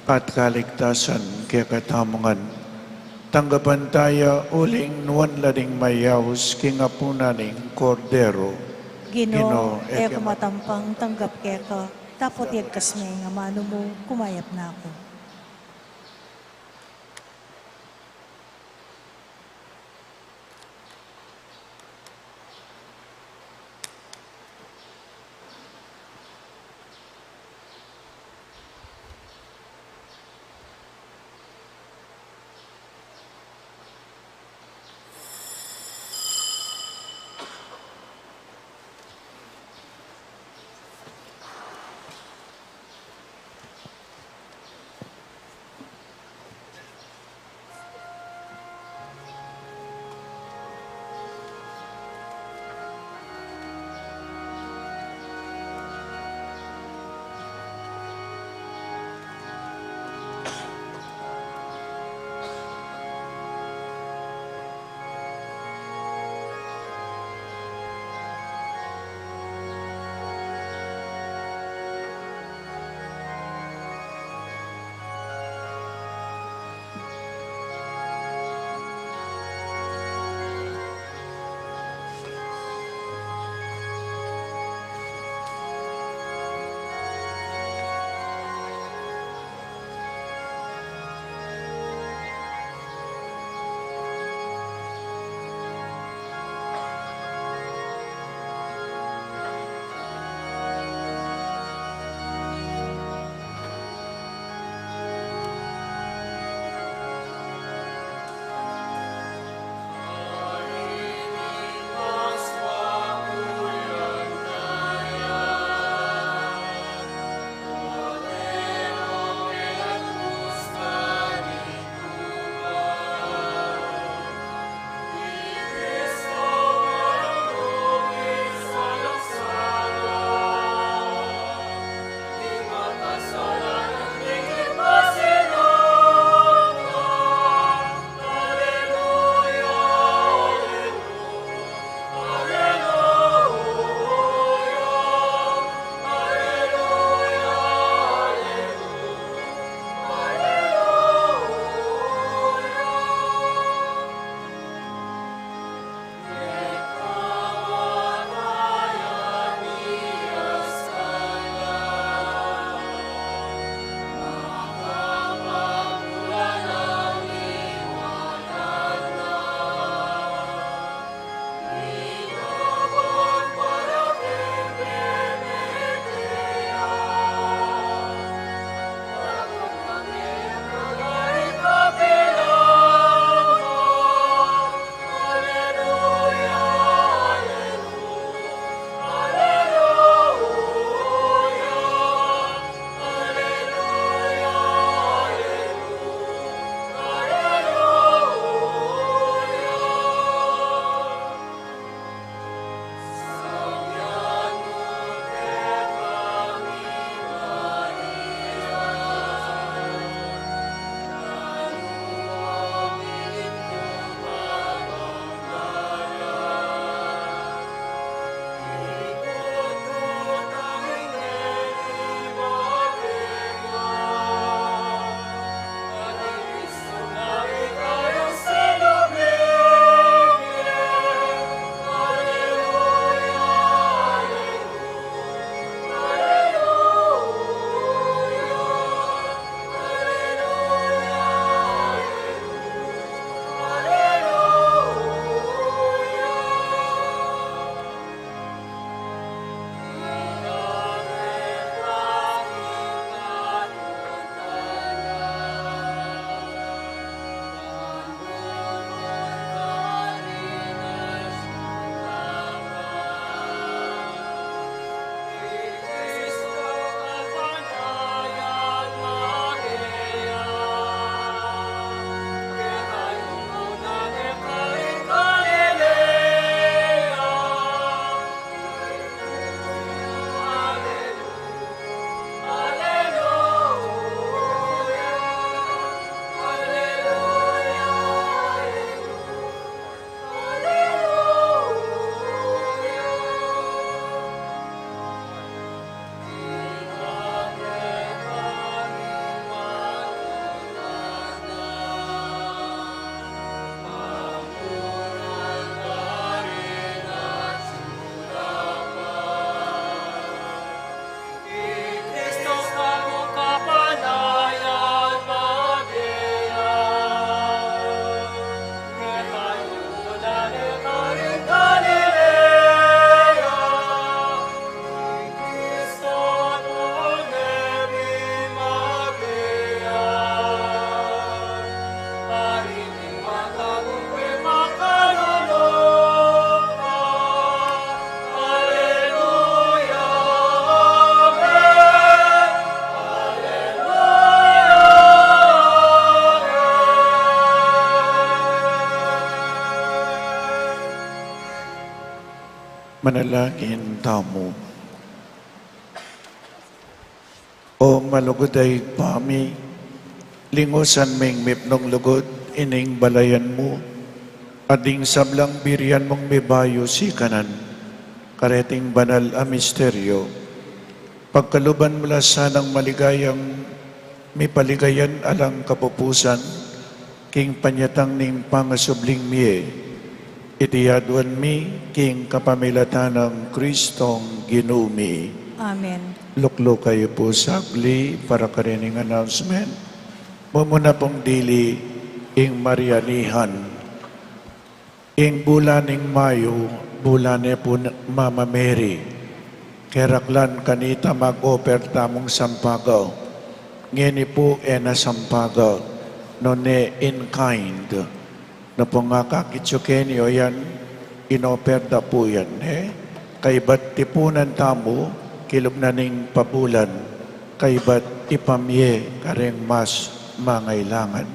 at kaligtasan kekatamu ngan. Tanggapan taya uling nuan la ding mayaus king apunan ning Kordero. Ginu, Ginu, e ku matampang tanggap keka, dapot yagkas me ing amanu mu, kumayap na ku. Manalangin tamu. O malugud a Ibpa mi, lingusan ming mipnung lugud ining balayan mu, at ding sablang birian mung mibayu sikanan kareting banal a misteryo. Pagkaluban mu la sanang maligayang mipaligayan alang kapupusan, king panyatang ning pangasubling mie. Iti aduan mi king kapamilatan nang Kristong Ginu mi. Amen. Lukluk kayu pu sagli para karening announcement. Mumuna pung dili ing Marianihan. Ing bulan ning Mayu, bulan ne pu Mama Mary. Keraklan kanita mag-offer tamung sampaga. Ngeni pu e na sampaga, nune in kind. Nung pu nga kakit yu keni, o yan, in-offer da pu yan, e? Kaybat tipunan tamu, kilub na ning pabulan, kaybat ipamie kareng mas mangailangan.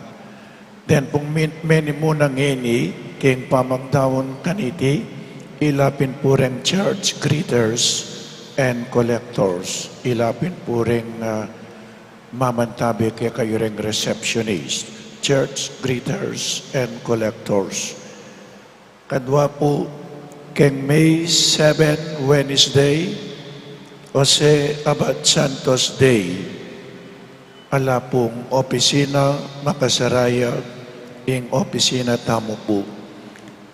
Deng pung men-, meni muna ngeni king pamagdaun kaniti, ila pin pu reng church greeters and collectors, ila pin pu reng, ah, mamantabe kekayu reng receptionist, church greeters and collectors. Kadwa pu, keng May seven, Wednesday, Jose Abad Santos Day, ala pung opisina, makasara ya ing opisina tamu pu.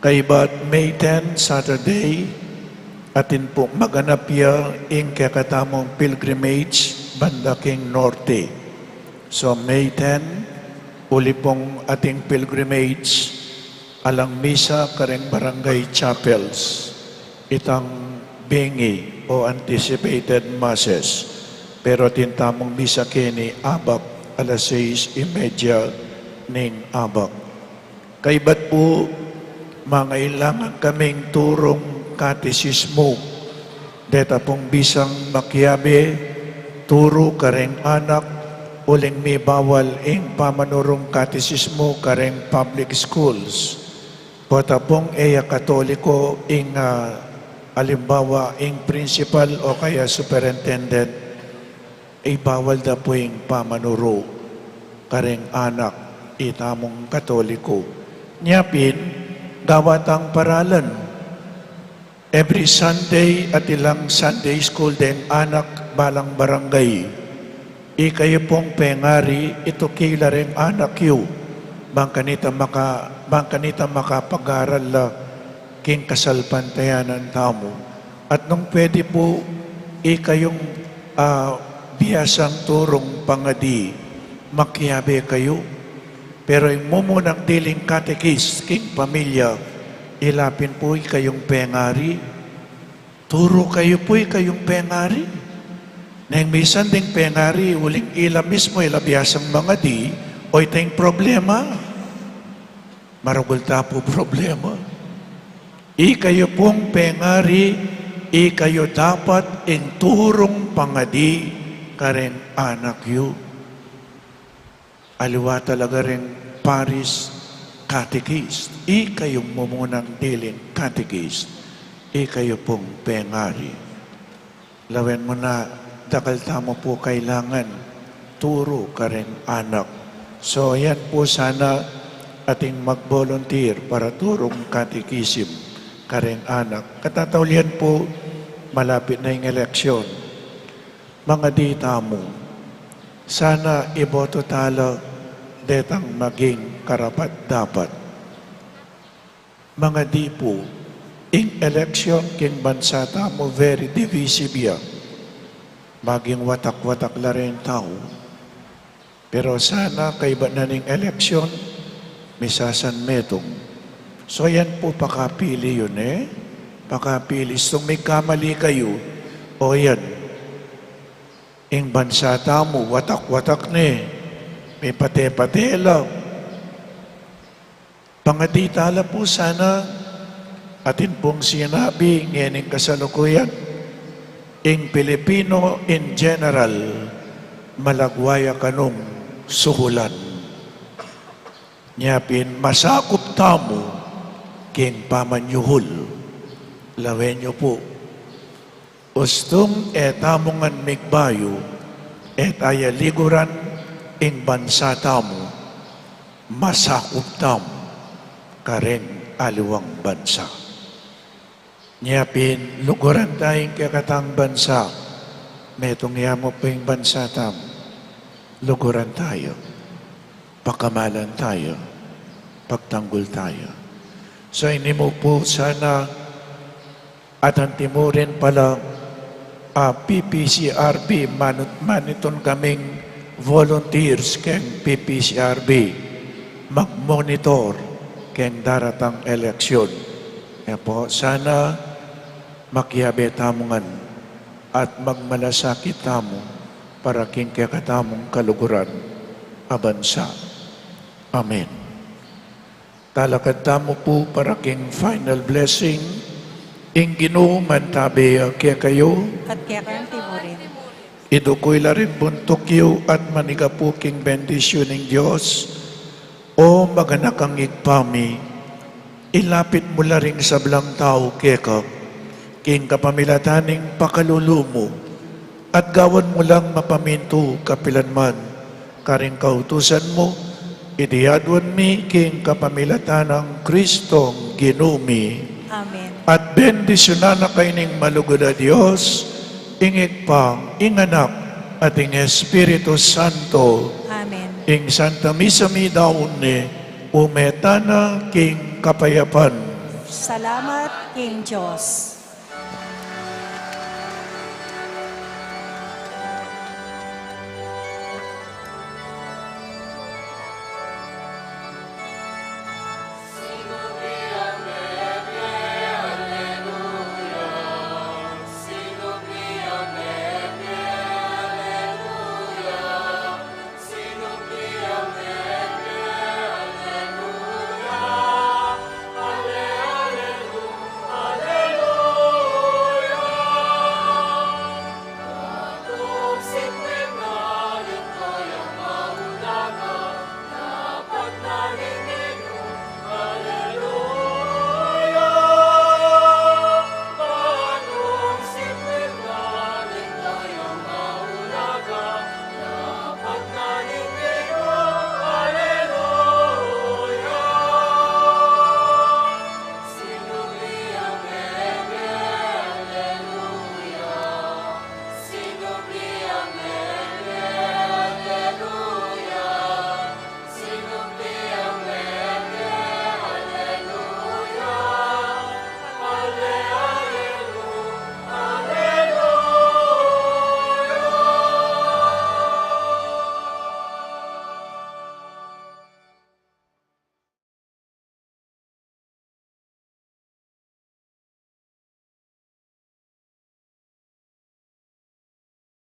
Kaybat May ten, Saturday, atin pu maganap ya ing kekatamung pilgrimage banda king norte. So, May ten, uli pung ating pilgrimage, alang misa kareng barangay chapels, itang bingi o anticipated masses. Pero atin tamung misa keni abak alas sais y media ning abak. Kaybat pu, mangailangan kaming turung katesismu. Deta pung bisang makiabe, turu kareng anak, uling mibawal ing pamanurung katesismu kareng public schools. Pota pung e ya Katoliko ing, ah, alimbawa ing principal o kaya superintendent, ibawal da pu ing pamanuru kareng anak, itamung Katoliko. Nya pin, gawa tang paralan. Every Sunday, atin lang Sunday school deng anak balang barangay. Ikayu pung pengari, ituki la reng anak yu, bang kanita maka-, bang kanita makapag-aral la king kasalpantayanan tamu. At nung pwede pu, ikayung, ah, biasang turung pangadi, makiabe kayu. Pero ing mumunang diling katekis king pamilya, ila pin pu ikayung pengari. Turu kayu pu ikayung pengari. Neng misan ding pengari, uling ila mismu ila biasang mangadi, o ita ing problema. Maragul ta pu problema. Ikayu pung pengari, ikayu dapat ing turung pangadi kareng anak yu. Aliwa talaga reng parish catechist. Ikayung mumunang diling catechist. Ikayu pung pengari. Lawen mu na, dakal tamu pu kailangan turu kareng anak. So, yan pu sana ating mag-volunteer para turung catechism kareng anak. Katataulian pu, malapit na ing eleksyon. Mangadi tamu, sana iboto ta la detang maging karapat-dapat. Mangadi pu, ing eleksyon king bansa tamu very divisive ya. Maging watak-watak la reng tau. Pero sana kaybat na ning eleksyon, misasanmetung. So yan pu pakapili yu ne, pakapili. Istung migkamali kayu, o yan. Ing bansa tamu, watak-watak ne, mipate-pate la. Pangadi ta la pu sana, atin pung sinabi ngening kasalukuyan, ing Pilipino in general, malagwa ya kanung suhulan. Nya pin masakup tamu king pamanyuhul. Lawen yu pu. Ustung e tamu ngan migbayu, e taya liguran ing bansa tamu, masakup tamu kareng aliwang bansa. Nya pin, luguran taya ing kekatang bansa. Metung ya mu pu ing bansa tamu. Luguran taya. Pakamalan taya. Pagtanggul taya. Sa ini mu pu sana at anti mu rin pala, a, P P C R B, manut-, manitun kaming volunteers keng P P C R B, magmonitor keng daratang eleksyon. E pu, sana makiabe tamu ngan at magmalasakit tamu para king kekatamung kaluguran a bansa. Amen. Talakad tamu pu para king final blessing. Ing Ginu mantabe ya kekayu. At keka mu rin. Iduku ila ring buntuk yu at manigapu king bendisyun ning Dios. O maganakang Ibpa mi, ilapit mu la ring sablang tau keka, king kapamilatan ning pakalulu mu, at gawan mu lang mapamintu kapilan man karing kautusan mu, iti aduan mi king kapamilatan nang Kristong Ginu mi. Amen. At bendisyunan na kayu ning malugud a Dios, ing Ibpa, ing Anak, at ing Espiritu Santo. Amen. Ing Santa Misa midaun ne, ume tana king kapayapan. Salamat king Dios.